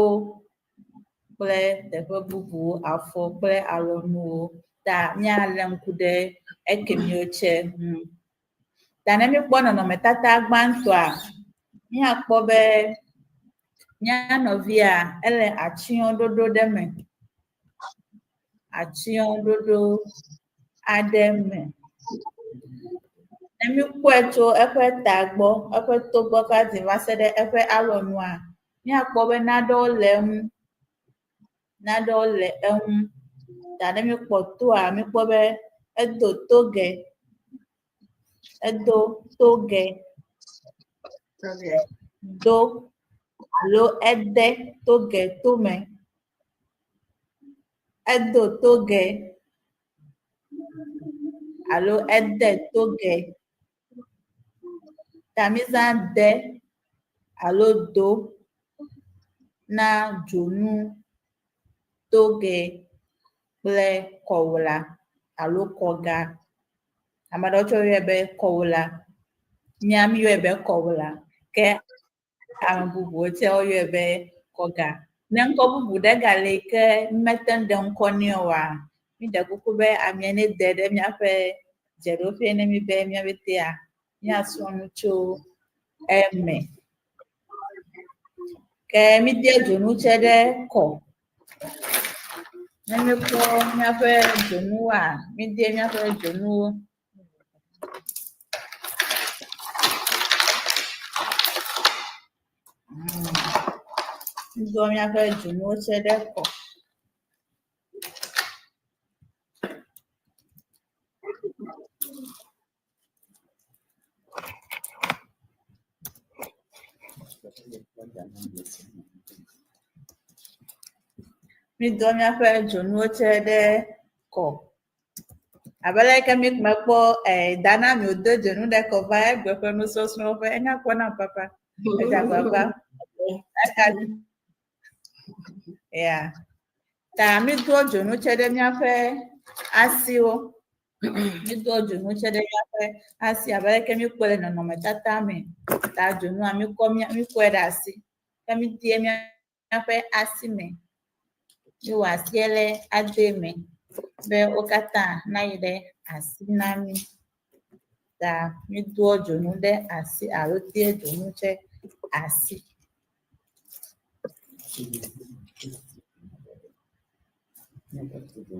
[SPEAKER 11] kple teƒe bubuwo, afɔ kple alɔnuwo. Ta míalé ŋku ɖe ekemiwo tse ŋu. Ta ne míekpɔ nɔnɔmetata gbãtɔa, míakpɔ be mía nɔvia ele atsyɔ̃ɖoɖo ɖe me. Atsyɔ̃ɖoɖo aɖe me. Ne míekpɔe tso eƒe ta gbɔ, eƒe to gbɔ va dzi va se ɖe eƒe alɔnua, míakpɔ be nanewo le eŋu. Nanewo le eŋu. Ta ne míekpɔ toa, míekpɔ be edo toge. Edo toge. Do alo ede toge tome. Edo toge alo ede toge. Ta míezã de alo do na dzonu, toge kple kɔwla alo kɔga. Ame aɖewo tsɛ woyɔe be kɔwla. Mía míeyɔe be kɔwla ke ame bubuwo tsɛ woyɔe be kɔga. Ne ŋkɔ bubu ɖe gale yi ke mete ŋu ɖe ŋkɔ nɛ oa, míɖe kuku be amea nede ɖe míaƒe dzeɖoƒe ne mí be míabetea míasrɔ̃ nu tso eme. Ke míde dzonu tsɛ ɖe kɔ. Ne míekpɔ míaƒe dzonuwoa, míde míaƒe dzonuwo. Mído míaƒe dzonuwo tsɛ ɖe kɔ. Mído míaƒe dzonuwo tsɛ ɖe kɔ. Abe ale ke mi mekpɔ Dana mi wòdo dzonu ɖe kɔ va egbe ƒe nusɔsrɔ̃ ƒe enya kpɔ nam papa. Edze agbagba. Eka ya. Ta mídoa dzonu tsɛ ɖe míaƒe asiwo. Mídoa dzonu tsɛ ɖe míaƒe asi abe aleke míekpɔe le nɔnɔmetata me. Ta dzonua míkɔ mía míkɔe ɖe asi ke mídee míaƒe asi me. Míwɔ asie ɖe ade me be wo katã nayi ɖe asi na mí. Ta mídoa dzonu ɖe asi alo dea dzonu tsɛ asi.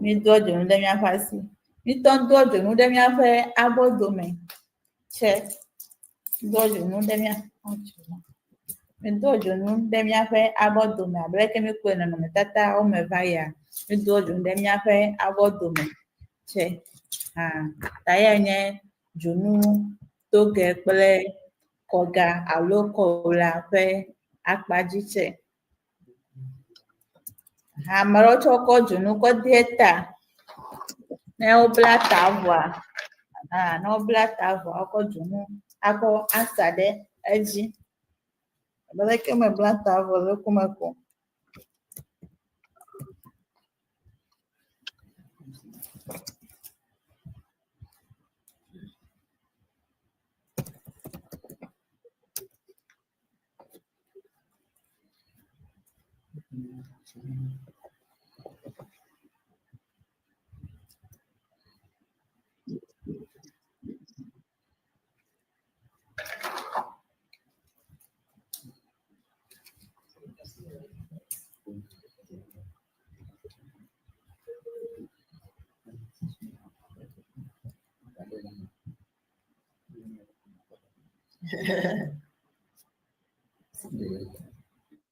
[SPEAKER 11] Mídoa dzonu ɖe míaƒe asi. Míetɔ doa dzonu ɖe míaƒe abɔdome tsɛ. Doa dzonu ɖe mía. Mídoa dzonu ɖe míaƒe abɔ dome abe leke míekpɔe le nɔnɔmetatawo me va yia, mídoa dzonu ɖe míaƒe abɔ dome tsɛ hã. Ta eyae nye dzonu togɛ kple kɔga alo kɔwla ƒe akpadzi tsɛ. Ame aɖewo tsɛ wokɔ dzonu kɔ de ta. Ne wobla ta vɔa, hã ne wobla ta vɔa wokɔ dzonu akɔ asa ɖe edzi. Abe leke mebla ta vɔ le ŋkume ko.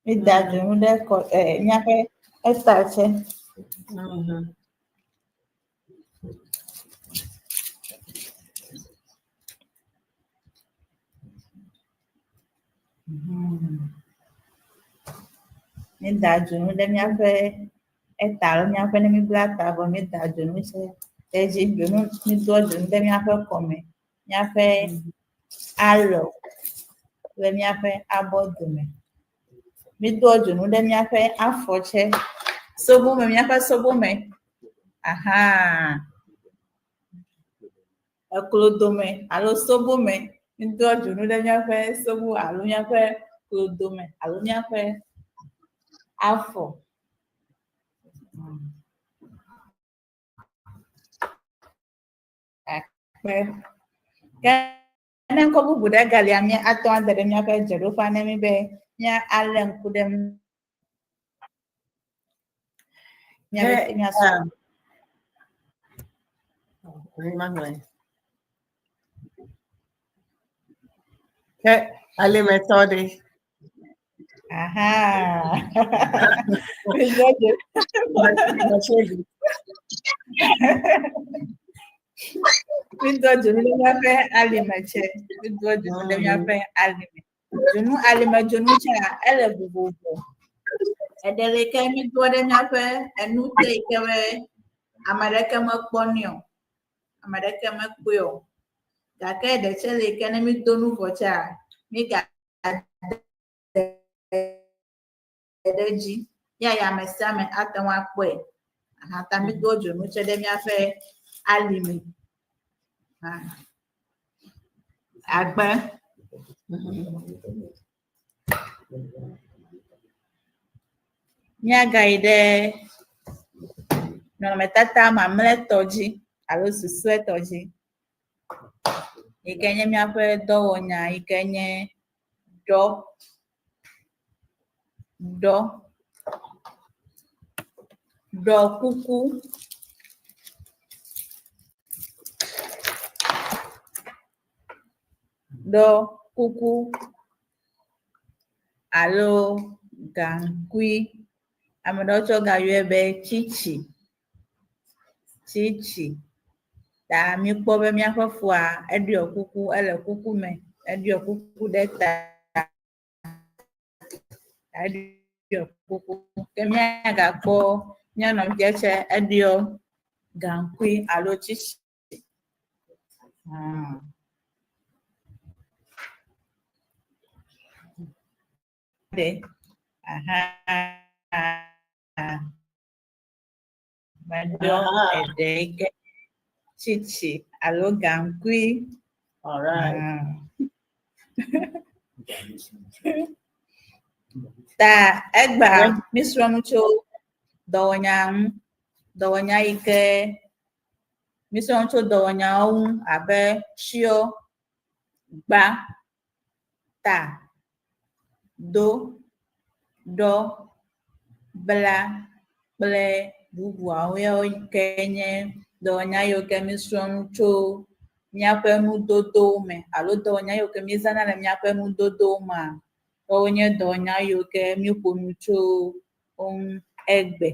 [SPEAKER 11] Mída dzonu ɖe kɔ e míaƒe eta tsɛ. Mída dzonu ɖe míaƒe eta alo míaƒe ne míbla ta vɔ mída dzonu tsɛ ɖe edzi. Dzonu mídoa dzonu ɖe míaƒe kɔme, míaƒe alɔ kple míaƒe abɔ dome. Mídoa dzonu ɖe míaƒe afɔ tsɛ, sobome, míaƒe sobome. Ahan. Eklo dome alo sobome. Mídoa dzonu ɖe míaƒe sobo alo míaƒe klo dome alo míaƒe afɔ. Akpe. Ke ne ŋkɔ bubu ɖe galia, mía ate ŋu ade ɖe míaƒe dzeɖoƒea ne mí be mía alé ŋku ɖe ŋu. Míabe
[SPEAKER 5] Ke,
[SPEAKER 11] míasrɔ̃.
[SPEAKER 5] ah, Ke alimetɔ ɖe.
[SPEAKER 11] Aha. Mídoa dzonu ɖe míaƒe alime tsɛ. Mídoa dzonu ɖe míaƒe alime. Dzonu alime dzonu tsɛa, ele vovovo. Eɖe li ke mídoa ɖe míaƒe enu te yi ke be ame aɖeke mekpɔnɛ o. Ame aɖeke mekpɔe o. Gake eɖe tsɛ li ke ne mído nu vɔ tsɛa, míga ɖe edzi ya ya ame sia ame ate ŋu akpɔe. Aha ta mídoa dzonu tsɛ ɖe míaƒe alime. Hã. Agbe. Míagayi ɖe nɔnɔmetata mamlɛtɔ dzi alo susɔetɔ dzi yi ke nye míaƒe dɔwɔnya yi ke nye ɖɔ, ɖɔ, ɖɔ kuku. Ɖɔ kuku alo gaŋkui. Ame ɖewo tsɛ wogayɔe be tsitsi, tsitsi. Ta míekpɔ be míaƒe foa eɖɔ kuku, ele kuku me, eɖɔ kuku ɖe ta. Eɖɔ kuku. Ke míagakpɔ mía nɔvia tsɛ eɖɔ gaŋkui alo tsitsi. Ɖe. Aha. Meɖɔ eɖe yi ke tsitsi alo gaŋkui.
[SPEAKER 5] All right.
[SPEAKER 11] Ta egbea mísrɔ̃ nu tso dɔwɔnya ŋu. Dɔwɔnya yi ke mísrɔ̃ nu tso dɔwɔnyawo ŋu abe tsyɔ, gba, ta, do, ɖɔ, bla kple bubuawo yawo ke nye dɔwɔnya yiwo ke míesrɔ̃ nu tso míaƒe nudodowo me alo dɔwɔnya yiwo ke míezãna le míaƒe nudodowo mea, Woawoe nye dɔwɔnya yiwo ke míeƒo nu tso wo ŋu egbe.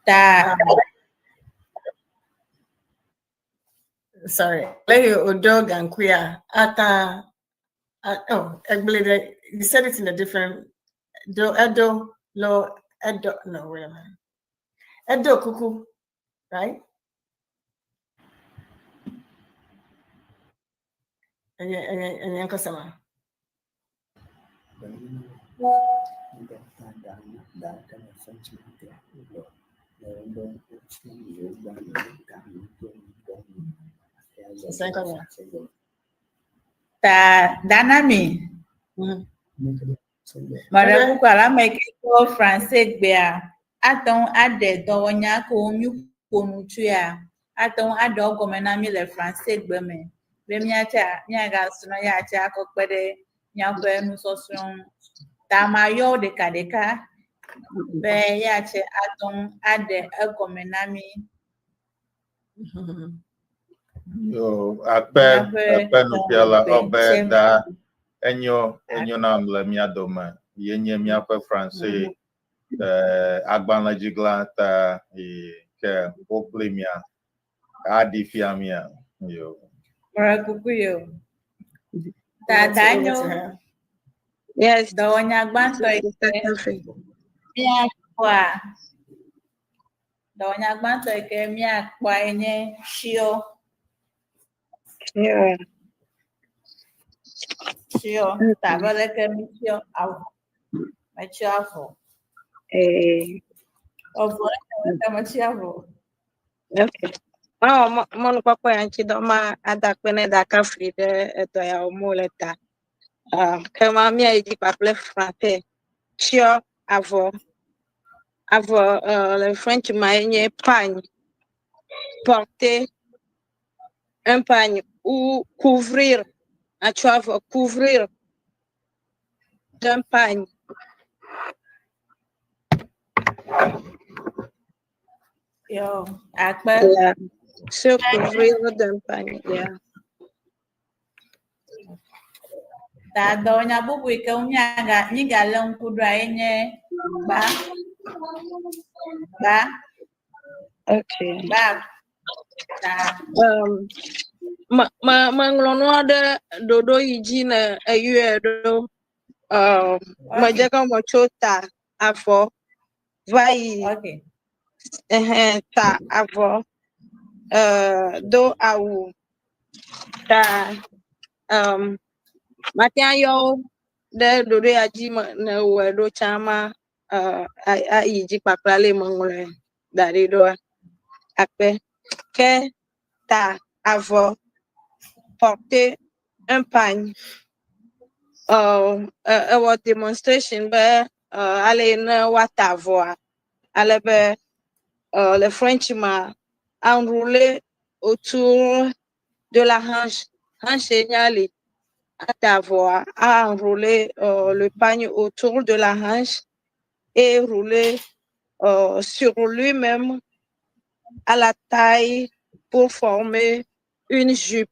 [SPEAKER 11] Ta
[SPEAKER 5] Sorry. Lehi Odo Gankuya Ata. Oh, Egblede. You said it in a different. Do Edo Lo Edo. No, wait a minute. Edo Kuku, right? And customer.
[SPEAKER 11] Ta Danami. Meɖe kuku alo ame yi ke do Franse gbea ate ŋu aɖe dɔwɔnya kewo míƒo nu tsoea, ate ŋu aɖe wo gɔme na mí le Franse gbe me be míatsa míagasrɔ̃ ya atse akɔ kpe ɖe míaƒe nusɔsrɔ̃ ŋu. Ta mayɔ wo ɖekaɖeka be yeatse ate ŋu aɖe egɔme na mí.
[SPEAKER 9] Yo, akpe akpe nufiala ɔbɛ da enyo enyo nam le mía dome. Ye nye míaƒe Franse eh, agbalẽdzigla ta yi ke wo kpli mía aɖi fia mía. Yo.
[SPEAKER 11] Mɔre kuku yo. Ta da enyo.
[SPEAKER 10] Yes.
[SPEAKER 11] Dɔwɔnya gbãtɔ yi ke míakpɔa. Dɔwɔnya gbãtɔ yi ke míakpɔa ye nye tsyɔ.
[SPEAKER 10] Yeah.
[SPEAKER 11] Tsyɔ. Ta abe leke mítsyɔ avɔ. Metsyɔ avɔ.
[SPEAKER 10] Eh,
[SPEAKER 11] Avɔ leke metsyɔ avɔ.
[SPEAKER 10] okay. Mawɔ mɔnukpɔkpɔ ya ŋuti dɔ ma ada akpe ne ɖaka fli ɖe edɔ ya wɔm wole ta. Ah, ke ma míayi dzi kpakple français. Tsyɔ avɔ. Avɔ euh, le French ma ye nye pagne. Porter un pagne ou couvrir. Atsɔ avɔ couvrir d'un pagne.
[SPEAKER 11] Yo, akpe.
[SPEAKER 10] Yeah. Se couvrir d'un pagne. Yeah.
[SPEAKER 11] Ta dɔwɔnya bubu yi ke ŋu míaga mígalé ŋku ɖoa ye nye gba. Gba.
[SPEAKER 10] Okay.
[SPEAKER 11] Gba. Ta.
[SPEAKER 10] Um, me me meŋlɔ nua ɖe ɖoɖo yi dzi ne eyɔe ɖo. Um, medze gɔme tso ta avɔ va yi
[SPEAKER 11] Okay.
[SPEAKER 10] ehɛn ta avɔ uh, do awu ta um, mate ŋu ayɔ wo ɖe ɖoɖo ya dzi me ne wɔe ɖo tsã ma uh, ayi dzi kpakple ale meŋlɔe da ɖi ɖoa. Akpe. Ke ta avɔ porter un pagne uh, ewɔ demonstration be uh, ale ne woata avɔa ale be uh, le French ma enrouler autour de la hanche. Hanche nye ali. Ata avɔa a enrouler uh, le pagne autour de la hanche et rouler sur lui-même à la taille pour former une jupe.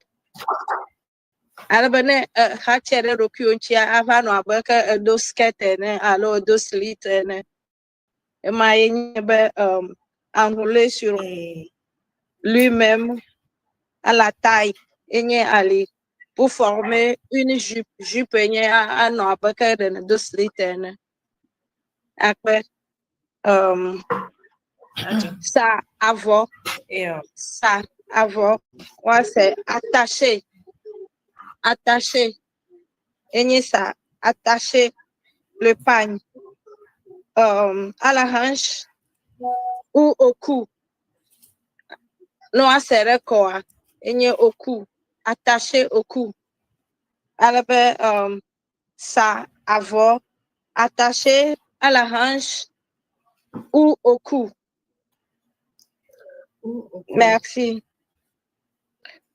[SPEAKER 10] Ale be ne exatse ɖe ɖokuiwò ŋutia, ava nɔ abe ke edo skirt ene alo edo slit ene. Ema ye nye be um, enrouler sur lui-même à la taille ye nye ali pour former une jupe. Jupe nye anɔ abe ke ɖe nèdo slit ene. Akpe um, sa avɔ, sa avɔ, woase attaché, attaché, enye sa attaché le pagne à la hanche ou au cou. Ne woase ɖe kɔa, enye au cou, attaché au cou. Ale be sa avɔ attaché à la hanche ou au cou. Merci.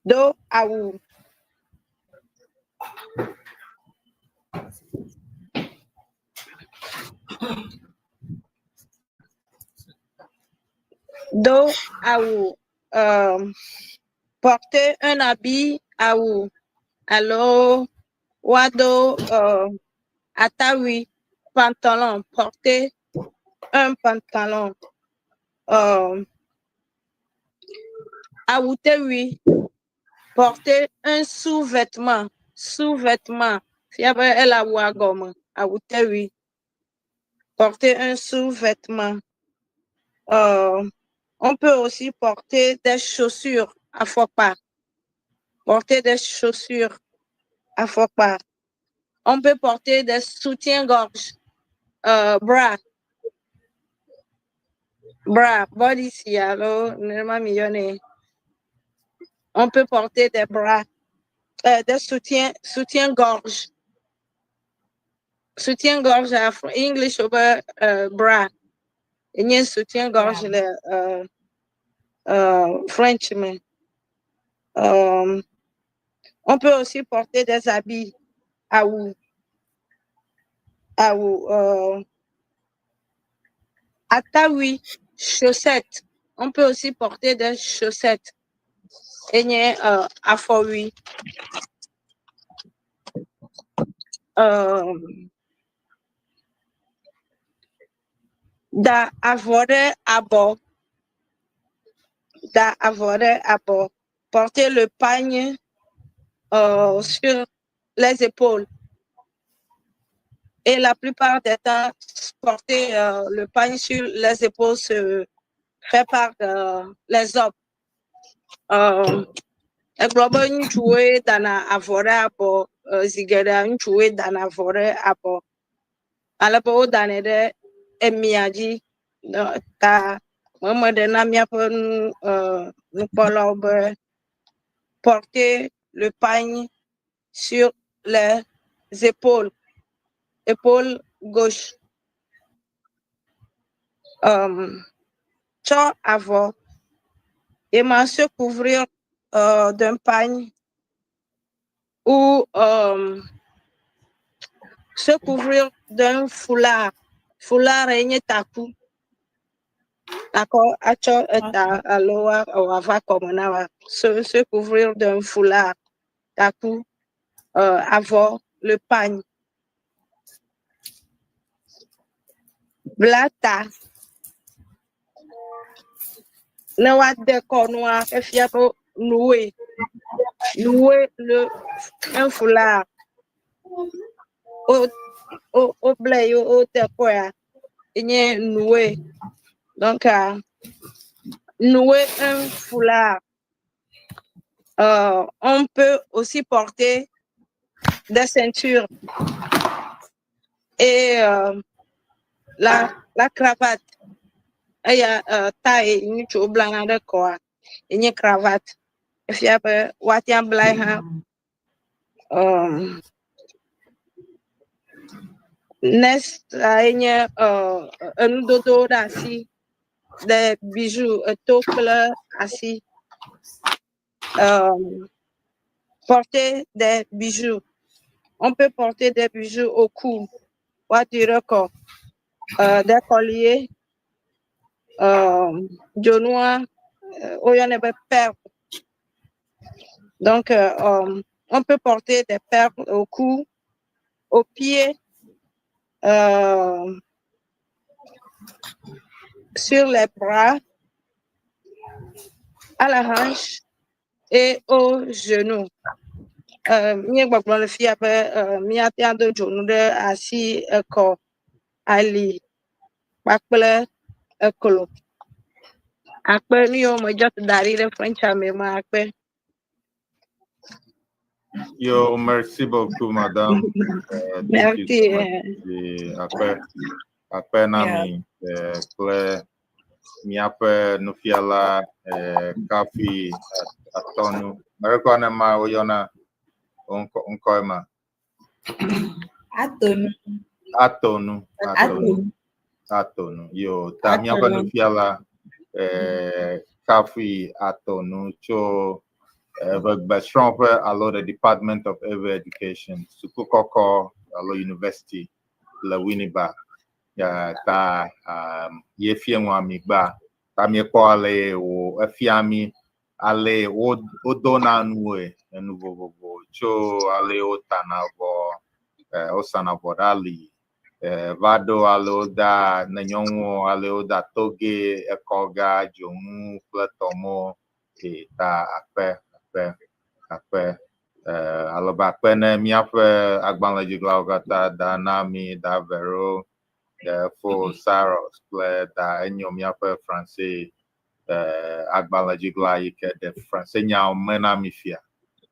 [SPEAKER 10] Do awu. Do awu. Porter un habit awu alo woado atawui, pantalon, porter un pantalon. Awutewui, porter un sous-vêtement, sous-vêtement. Fia be ele awua gɔme, awutewui. Porter un sous-vêtement. On peut aussi porter des chaussures, afɔkpa. Porter des chaussures, afɔkpa. On peut porter des soutiens-gorge, bra. Bra, body alo nenema mi yɔnɛ. On peut porter des bras, des soutiens, soutien-gorge. Soutien-gorge, English over bra. Enye soutien-gorge le French me. On peut aussi porter des habits awu, awu, atawui, chaussettes. On peut aussi porter des chaussettes. Enye afɔwui. Da avɔ ɖe abɔ. Da avɔ ɖe abɔ. Porter le pagne sur les épaules. Et la plupart des temps, porter le pagne sur les épaules se fait par les hommes. Egblɔ be ŋutsuwoe dana avɔ ɖe abɔ zi geɖea ŋutsuwoe dana avɔ ɖe abɔ. Ale be wodanɛ ɖe emia dzi ta meme ɖe na míaƒe nu nukpɔlawo be porter le pagne sur les épaules, épaule gauche. Tsɔ avɔ ema se couvrir d'un pagne ou se couvrir d'un foulard. Foulard enye taku. D'accord, atsɔ eta alo wòava kɔme na wa. Se couvrir d'un foulard. Taku, avɔ, le pagne. Bla ta. Ne woade kɔnua, efia be nouer. Nouer le un foulard. O ble ye wode kɔa, enye nouer. Donc, nouer un foulard. On peut aussi porter des ceintures et la cravate. Eya taille ŋutsuwo blana ɖe kɔa, enye cravate. Efia be woate ŋu ablae hã. Next enye enudodowo ɖe asi, des bijoux, eto kple asi. Porter des bijoux. On peut porter des bijoux au cou, woatui ɖe kɔ, des colliers, dzonua, woyɔnɛ be perle. Donc, on peut porter des perles au cou, aux pieds, sur les bras, à la hanche et au genou. Míegbɔgblɔ le fia be míate ŋu ado dzonu ɖe asi, ekɔ, ali kpakple eklo. Akpe nu yiwo me just da ɖi ɖe French me ma akpe.
[SPEAKER 9] Yo, merci beaucoup, madame. Thank you
[SPEAKER 10] Merci.
[SPEAKER 9] so much. Akpe, akpe na mi kple míaƒe nufiala Kafi Atɔnu. Merekɔ ne ma woyɔna wo ŋkɔ ma.
[SPEAKER 11] Atonu.
[SPEAKER 9] Atonu. Atonu.
[SPEAKER 11] Atonu.
[SPEAKER 9] Atonu. Yo, ta míaƒe
[SPEAKER 11] Atonu.
[SPEAKER 9] nufiala Kafi Atonu tso Eʋegbesrɔ̃ƒe alo the Department of Ewe Education, suku kɔkɔ alo university le Winneba. Ta ye fia nua mi gba. Ta miekpɔ ale wo efia mi. Ale wo wodona nue enu vovovo tso ale wotana avɔ, wosana avɔ ɖe ali, va ɖo ale woda ne nyɔnuwo ale woda toge, ekɔga, dzonu kple tɔmo. Ke ta akpe akpe akpe. Ale be akpe ne míaƒe agbalẽdziglawo katã da na mi, da Vero, Fo Saros kple da enyo míaƒe Franse agbalẽdzigla yi ke ɖe Franse nyawo me na mi fia.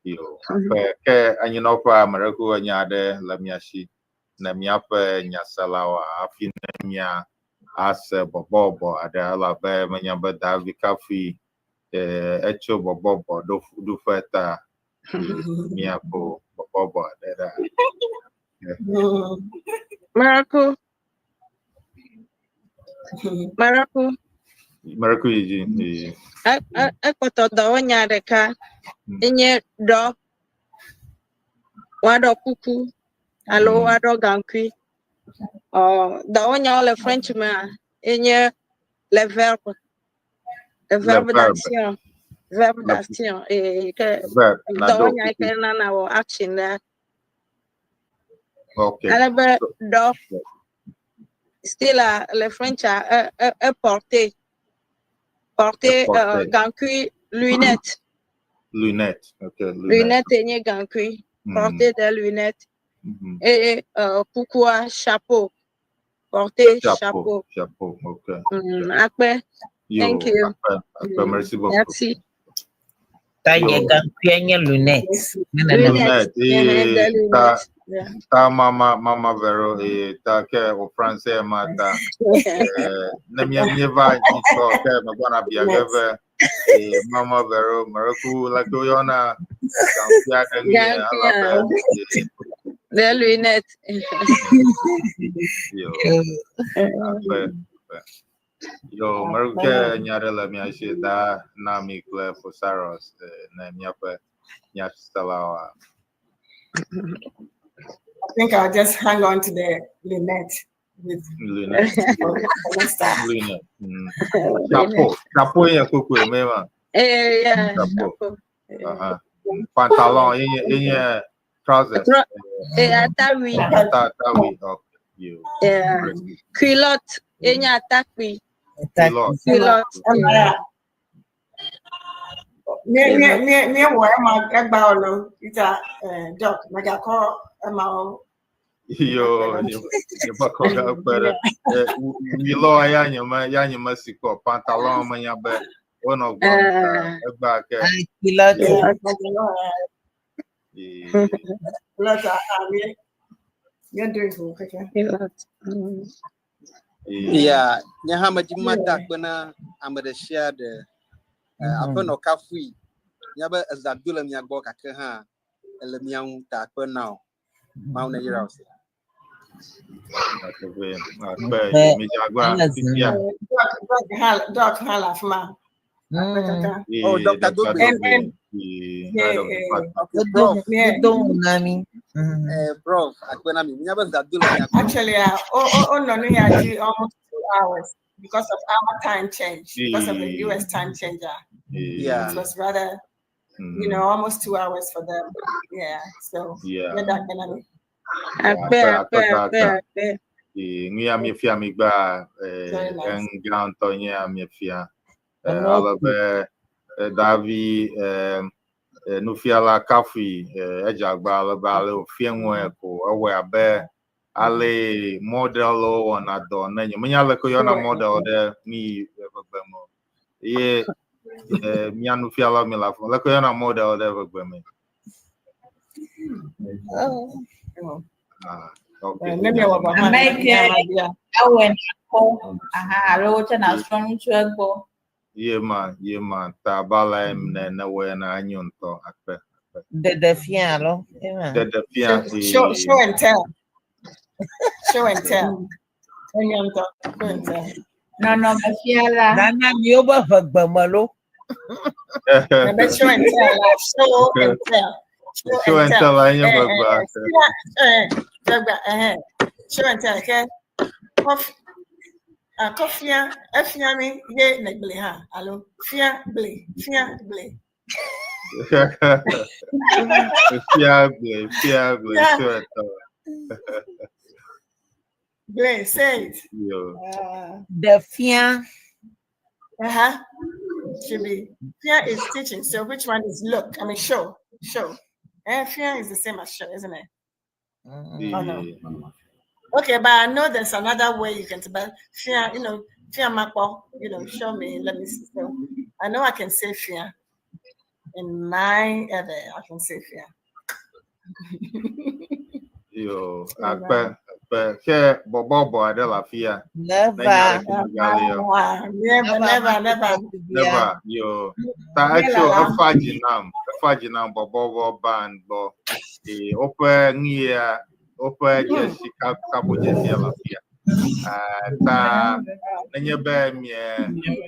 [SPEAKER 9] Yo, akpe ke anyinɔƒe ame ɖe ku enya aɖe le mia si ne míaƒe nyaselawo hafi ne mía ase bɔbɔbɔ aɖe elabe menya be Davi kafui etso bɔbɔbɔ ɖoƒe ta míaƒo bɔbɔbɔ aɖe ɖa.
[SPEAKER 10] Miracle. Miracle.
[SPEAKER 9] Miracle yi dzi. Yi.
[SPEAKER 10] Ekpɔtɔ dɔwɔnya ɖeka enye ɖɔ. Woaɖɔ kuku alo woaɖɔ gaŋkui. Ɔ dɔwɔnyawo le French mea enye le verbe. Le verbe d'action. Verbe d'action. Et que dɔwɔnya yi ke nana wɔ action ɖe.
[SPEAKER 9] Okay.
[SPEAKER 10] Ale be ɖɔ still le French a e porter. Porter gaŋkui lunette.
[SPEAKER 9] Lunette. Okay. Lunette.
[SPEAKER 10] Lunette enye gaŋkui. Porter des lunettes. Et kukua chapeau. Porter chapeau.
[SPEAKER 9] Chapeau. Okay.
[SPEAKER 10] Akpe.
[SPEAKER 9] Yo,
[SPEAKER 10] Thank you.
[SPEAKER 9] Akpe, akpe, merci beaucoup.
[SPEAKER 10] Merci.
[SPEAKER 7] Ta nye gaŋkui nye lunette.
[SPEAKER 9] Lunette.
[SPEAKER 10] Yeah,
[SPEAKER 9] Eh, ta ta mama mama Vero eh ta ke o français ma ta. Ne mia mie va nyitsɔ ke megbɔna bia ge be mama Vero mereku leke woyɔna gaŋkui aɖe nu ye elabe
[SPEAKER 10] Des lunettes.
[SPEAKER 9] Yo, akpe, akpe. Yo, mereku ke nya ɖe le mia si da na mi kple Fosaros ne míaƒe nyaselawoa.
[SPEAKER 5] I think I'll just hang on to the lunette with
[SPEAKER 9] Lunette.
[SPEAKER 5] for next time.
[SPEAKER 9] Lunette. Chapeau. Chapeau ye kpokpoe me ma.
[SPEAKER 10] Yeah.
[SPEAKER 9] Chapeau.
[SPEAKER 10] Chapeau.
[SPEAKER 9] Uh-huh. Pantalon yenye trousers.
[SPEAKER 10] Atawi.
[SPEAKER 9] Atawi. Okay. You.
[SPEAKER 10] Yeah. Culotte. Enye atakpi.
[SPEAKER 9] Culotte.
[SPEAKER 10] Culotte.
[SPEAKER 5] Yeah. Me me me me wɔ ɛma ɛgba ɔlò ita doc mɛgakɔ ɛma o.
[SPEAKER 9] Yo, yo bakɔ ga kpere. Wilo ya nyema ya nyema sikɔ pantalon me nya be wonɔ gbɔ egba ke.
[SPEAKER 7] Culotte.
[SPEAKER 5] Culotte a mi mi do ifo kɛkɛ.
[SPEAKER 10] Culotte.
[SPEAKER 4] Yeah, nye hã medzi be mada akpe na ame ɖe sia ɖe. Aƒenɔ kafui. Míabe eza do le mia gbɔ gake hã ele mia ŋu ta akpe na wò. Mawu ne yra wò se.
[SPEAKER 9] Akpe, akpe, mi dze agbagba fifia.
[SPEAKER 5] Doc doc hã doc hã le afi ma.
[SPEAKER 4] Oh, Dr. Dogbe.
[SPEAKER 5] And
[SPEAKER 9] Head of department.
[SPEAKER 4] Okay, prof.
[SPEAKER 7] Wodo na mi.
[SPEAKER 4] Prof, akpe na mi. Míabe eza do le mia gbɔ.
[SPEAKER 5] Actually, oh, oh, oh, no, no, yeah, almost 2 hours because of our time change, because of the US time change.
[SPEAKER 4] Yeah.
[SPEAKER 5] It was rather, almost 2 hours for them. Yeah. So, yeah, that gonna be.
[SPEAKER 10] Akpe, akpe, akpe, akpe.
[SPEAKER 9] Nu ya miefia mi gba
[SPEAKER 5] Very nice.
[SPEAKER 9] ŋgã ŋutɔ nye ya miefia. Ale be Davi nufiala kafui edze agba ale be ale wòfia nue ko ewɔe abe ale modelwo wɔna dɔ ne nye menya leke woyɔna model ɖe nu yi ʋegbe me o. Ye mía nufiala mi le afi ma leke woyɔna model ɖe ʋegbe me. Ah, okay.
[SPEAKER 5] Let me work
[SPEAKER 11] Ame yi ke awɔe nakɔ aha alo wotse nasrɔ̃ nu tso egbɔ.
[SPEAKER 9] Ye ma ye ma ta bala ne ne wɔe na anyo ŋutɔ akpe.
[SPEAKER 7] Ɖeɖe fia alo? Ema.
[SPEAKER 9] Ɖeɖe fia.
[SPEAKER 5] Show, show and tell. Show and tell. Show and tell.
[SPEAKER 11] Nɔnɔme fiala.
[SPEAKER 7] Nana miwo be ʋegbe me lo.
[SPEAKER 5] Remember show and tell. Like show and tell.
[SPEAKER 9] Show and tell enye ʋegbe.
[SPEAKER 5] Show and tell. Okay. Coffee. Akɔ fia, efia mi ye negble hã alo fia gble, fia gble.
[SPEAKER 9] Fia gble, fia gble,
[SPEAKER 5] Fia
[SPEAKER 9] tso etɔ.
[SPEAKER 5] gble, say it.
[SPEAKER 9] Yo.
[SPEAKER 7] The fia.
[SPEAKER 5] Uh-huh. Should be fear is teaching. So which one is look? I mean show, show. Eh, fear is the same as show, isn't it? Oh no. Okay, but I know there's another way you can but fear, you know, fear makpo, you know, show me, let me see. So I know I can say fear. In my area, I can say fear.
[SPEAKER 9] Yo, akpe, akpe. Ke bɔbɔbɔ aɖe le afi ya.
[SPEAKER 7] Never.
[SPEAKER 9] Ne nya ɖeke megali o.
[SPEAKER 5] Never, never, never.
[SPEAKER 9] Never. Yo. Ta etso efa dzi nam, efa dzi nam bɔbɔbɔ band gbɔ. Eye woƒe nu ya, woƒe dzesi kaƒo dzesia le afi ya. Ta nenye be mie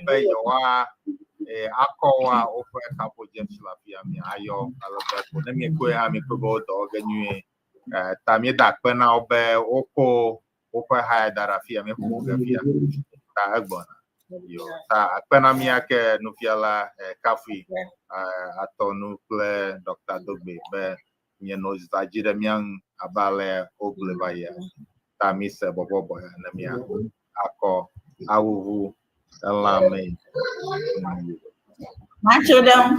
[SPEAKER 9] be yewoa akɔ woa woƒe kaƒo dzesi le afi ya miayɔ ale be ko ne miekpɔe hã miekpɔe be wo dɔ wɔ ge nyuie. Ta míeda akpe na wo be wokɔ woƒe ha ya da ɖe afi ya míeƒo ge fia. Ta egbɔna. Yo, ta akpe na mía ke nufiala Kafui Atɔnu kple Dr. Dogbe be mienɔ zã dzi ɖe mía ŋu abe ale wogblɔe va yia. Ta mi se bɔbɔbɔ ya ne mía akɔ awuwu elã me.
[SPEAKER 11] Matso ɖe ŋu.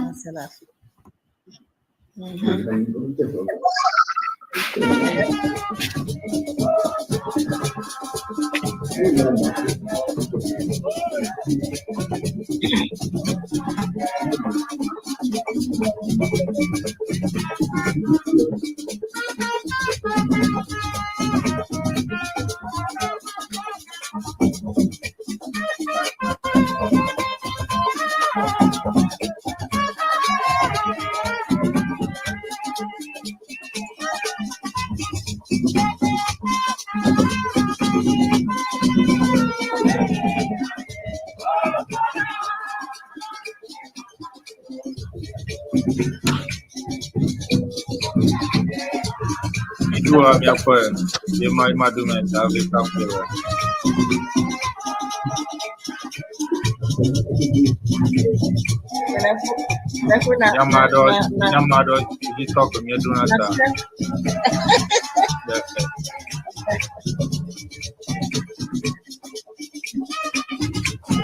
[SPEAKER 9] Miɖoa míaƒe yema yema dome David Kafui le. Nyama ɖewo nyama ɖewo dzi tɔ ko míeɖona ta.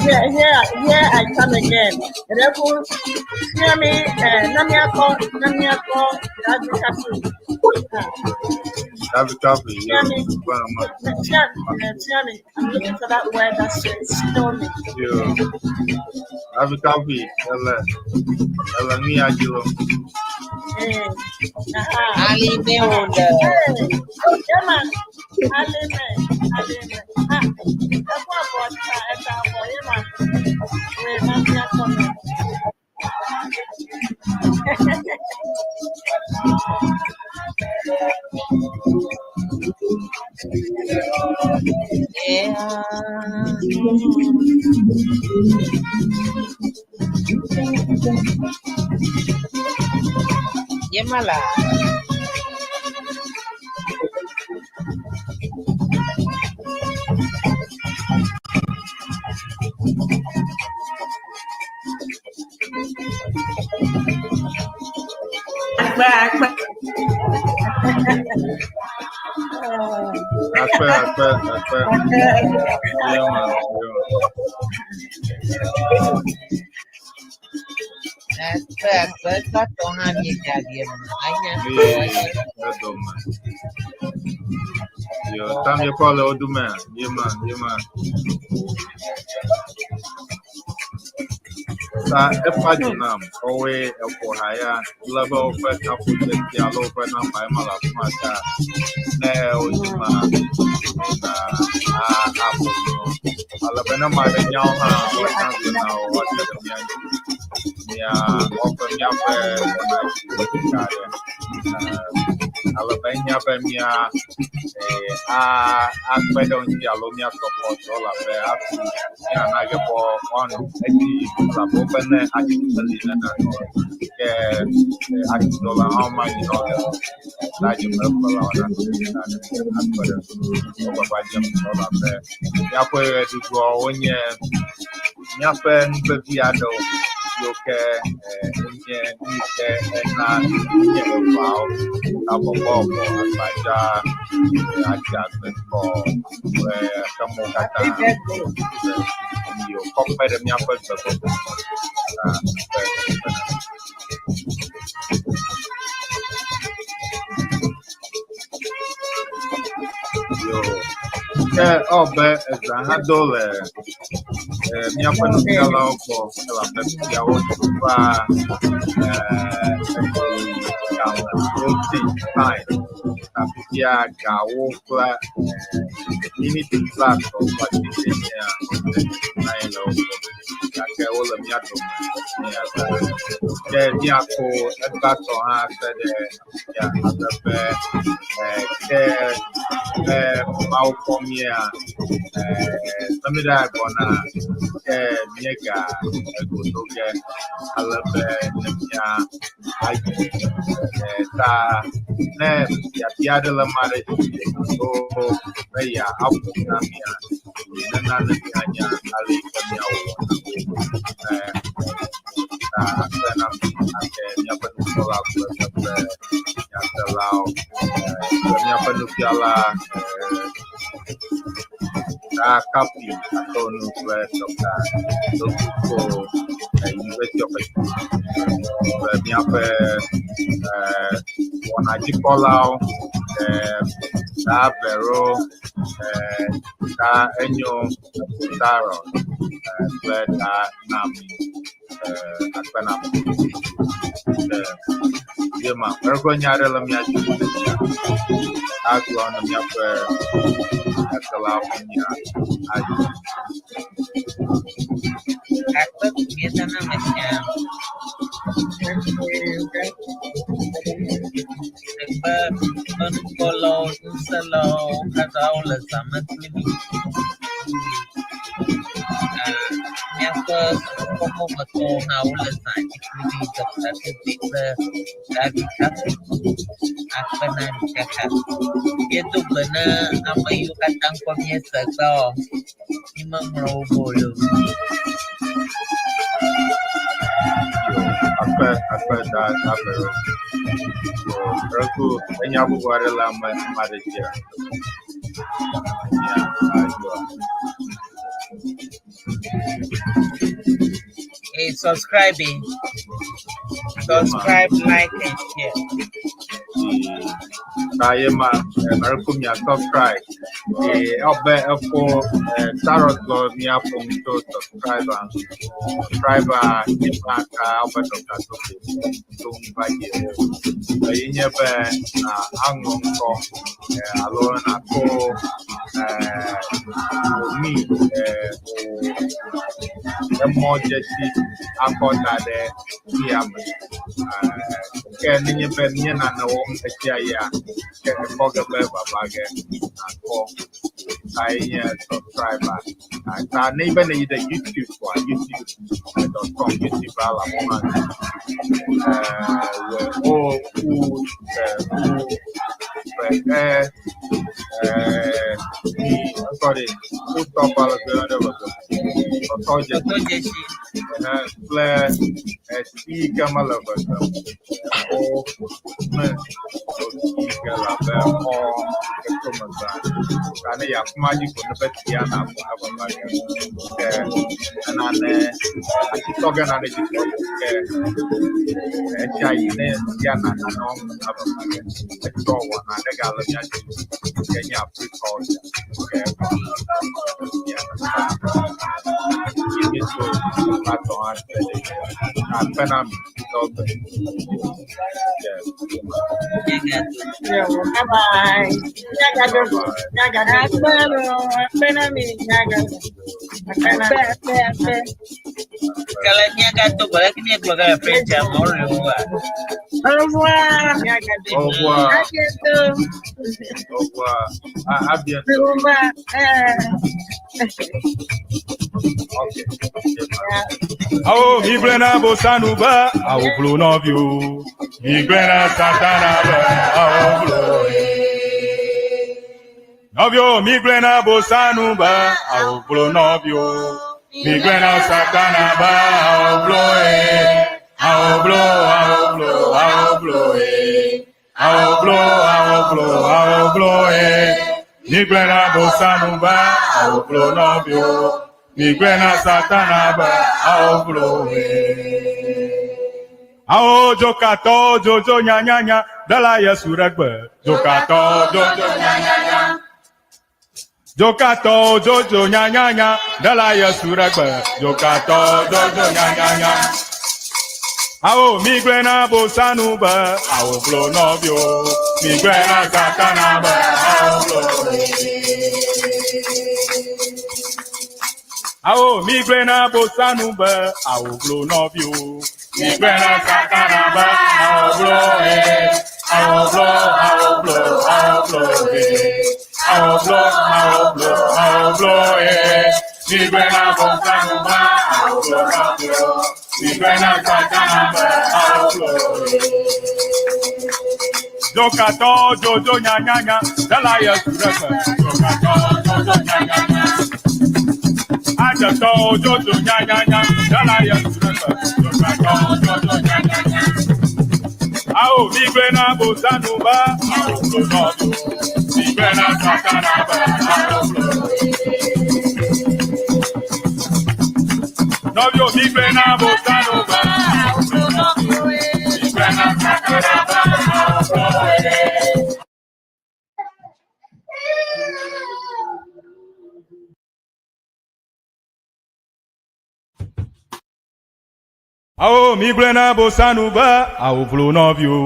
[SPEAKER 5] Here, here, here I come again. Therefore, hear me, Namiako, Namiako, David Kafui.
[SPEAKER 9] David Kafui, yo,
[SPEAKER 5] Hear me,
[SPEAKER 9] gbɔna ma.
[SPEAKER 5] hear me. I'm looking for that word that says show me.
[SPEAKER 9] Yo, David Kafui, ele, ele nu ya dzi lo.
[SPEAKER 5] Eh, aha.
[SPEAKER 7] Alime wòle.
[SPEAKER 5] Hey, Emma, Alime, Alime. Ah, ẹ̀fọ́ àbọ̀ ẹ̀ta ẹ̀ta àbọ̀ Emma. Wait, Namiako.
[SPEAKER 7] Yeah. Yemala.
[SPEAKER 11] Akpe akpe.
[SPEAKER 9] Akpe, akpe, akpe. Yema, yema.
[SPEAKER 7] Akpe akpe katɔ hã míegaɖi eme. Anya
[SPEAKER 9] Ye, edome. Yo, ta miekpɔ le wo dome. Yema, yema. Ta efa dzi nam. Woawoe eƒo ha ya le be woƒe kaƒodzesi alo woƒe nɔmba ema le afi ma ta ne wodzi ma na a aƒo nu. Ale be ne ame aɖe nya wo hã woate ŋu na wo woate ɖe mía ŋuti. Mía woƒe míaƒe wɔna dzi ɖeka aɖe. Ale be enya be mía eh, a akpe ɖe wo ŋuti alo mía support wo elabe hafi míana ge be woanɔ edzi yim elabe wobe ne atsi meli nene ke eh, atsidɔla hã womanyi nɔ ge o. Ta dzimekplɔlawo nanɔ akpe ɖe wo gbagba dzem elabe míaƒe ɣeɖuɖuawo wonye míaƒe nu vevi aɖewo siwo ke eh, enye nu yi ke ena nye eʋawo abɔbɔbɔ agbadza eh, atsi agbekɔ kple xemewo katã yi wòkɔ kpe ɖe míaƒe gbegbɔgblɔ ŋu ta ƒe Yo. Ke ewɔ be ezã hã do le eh, míaƒe nufialawo gbɔ elabe fiawo va eh, game protein time ta fifia gawo kple eh, miniti blatɔ̃ kple asieke nyea na ye le wo gbɔ gake wole mía dome eya ta ke míako egbãtɔ hã se ɖe ya abe be eh, ke eh, Mawu kpɔ mía eh, ne mi ɖe gbɔna ke míega egodo ge ale be ne mía ayi eh, ta ne biabia aɖe le ame aɖe si alo be ya aƒo na mía nena ne míanya ale yi ke míawɔ eh, ta akpe na mi ake míaƒe nukpɔla kple míaƒe nyaselawo eh, kple míaƒe nufiala eh, ta Kapi Atonu kple Dr. Dokuko eh, University of Education kple míaƒe eh, wɔnadzikpɔlawo eh, ta Vero eh, ta Enyo Sarah eh, kple ta Nami eh, akpe na mi. Eh, ye ma eƒe nya aɖe le mía dzi agblɔ na míaƒe nyaselawo ƒe nya ayi.
[SPEAKER 7] Akpe míeda na ame sia teƒe ƒe nukpɔlawo, nuselawo katã wole zã me kpli mí. Míaƒe kɔkɔmetɔwo hã wole zã dzi kpli mí. Dr. Tobi kple David Kafi. Akpe na mi kaka. Míedo gbe na ame yiwo katã ŋkɔ míese egbea o. Mímeŋlɔ wo be o loo.
[SPEAKER 9] Akpe akpe da da Vero. Yo, Ereku enya bubu aɖe le ame ame aɖe dzia? Nya ayoa.
[SPEAKER 7] Hey, subscribing. Subscribe, like, and share.
[SPEAKER 9] Ta ye ma Ereku mia subscribe. Eh, ɔbɛ ɛfo eh, tarot lɔ mia ƒo nu tso subscriber. Subscriber nye ma ka ɔbɛ Dr. Tobi to ŋu va dzi o. Eyi nye be na aŋlɔ ŋkɔ eh, alo nakɔ eh, wò mi eh, wò emɔ dzesi akɔ da ɖe sia me. Eh, ke nenye be míe nane wɔm esia yia, ke ekpɔ ge be vava ge nakɔ ta ye nye subscriber. Ah, Ta ne be ne yi ɖe YouTube kɔa, youtube.com, YouTube la le afi ma. Eh, wɔ O U eh, U V E eh, I ŋkɔ ɖe wotɔ ba le gbe ɖe veve. Tɔtɔ dzesi.
[SPEAKER 7] Tɔtɔ dzesi.
[SPEAKER 9] Ehe, kple esi yi ke mele veve. O M o si ke le abe xɔ ke to megbea. Ta ne yi afi ma dzi ko ne be tia na akpɔ eveve ge. Ke enane atitɔ ge nane dzi ko ke esia yi ne tia na nane wɔm eveve ge. Etsɔ wɔna ɖe gale mía dzi ke nye Afrika ke tia na ta míeto atɔ hã te ɖe akpe na mi dɔgbe. Yeah.
[SPEAKER 7] Míegado.
[SPEAKER 5] Bye bye. Nyagadogo. Nyagadogo.
[SPEAKER 10] Akpe loo, akpe na mi.
[SPEAKER 5] Nyagadogo. Akpe na
[SPEAKER 10] Akpe,
[SPEAKER 5] mi.
[SPEAKER 10] akpe, akpe.
[SPEAKER 7] Kele míagado gbe leke míegblɔ ge le French ame au revoir.
[SPEAKER 10] Au revoir.
[SPEAKER 7] Míagado
[SPEAKER 9] Au revoir.
[SPEAKER 10] À bientôt.
[SPEAKER 9] Au revoir. À bientôt.
[SPEAKER 10] Au revoir.
[SPEAKER 9] Ok.
[SPEAKER 1] Awo mi gblẽ na bosanu be awo blo nɔviwo. Mi gblẽ na satana be awo blo. Nɔviwo mi gblẽ na bosanu be awo blo nɔviwo. Mi gblẽ na satana be awo blo ye. Awo blo awo blo awo blo ye. Awo blo awo blo awo blo ye. Mi gblẽ na bosanu be awo blo nɔviwo. Mi gblẽ na satana be awo blo ye. Awo dzokatɔ dzodzo nyanyanya ɖela Yesu ɖe gbe. Dzokatɔ dzodzo nyanyanya. Dzokatɔ dzodzo nyanyanya ɖela Yesu ɖe gbe. Dzokatɔ dzodzo nyanyanya. Awo mi gblẽ na bosanu be awo blo nɔviwo. Mi gblẽ na satana be awo blo. Awo mi gblẽ na bosanu be awo blo nɔviwo. Mi gblẽ na satana be awo blo ye. Awo blo awo blo awo blo ye. Awo blo awo blo awo blo ye. Mi gblẽ na bosanu be awo blo nɔviwo. Mi gblẽ na satana be awo blo ye. Dzokatɔ dzodzo nyanyanya ɖela Yesu ɖe gbe. Dzokatɔ dzodzo nyanyanya. Adzetɔ dzodzo nyanyanya ɖela Yesu ɖe gbe. Dzokatɔ dzodzo nyanyanya. Awo mi gblẽ na bosanu be awo blo nɔviwo. Mi gblẽ na satana be awo blo. Nɔviwo mi gblẽ na bosanu be awo blo nɔviwo. Mi gblẽ na satana be awo blo. Awo mi gblẽ na bosanu be awo blo nɔviwo.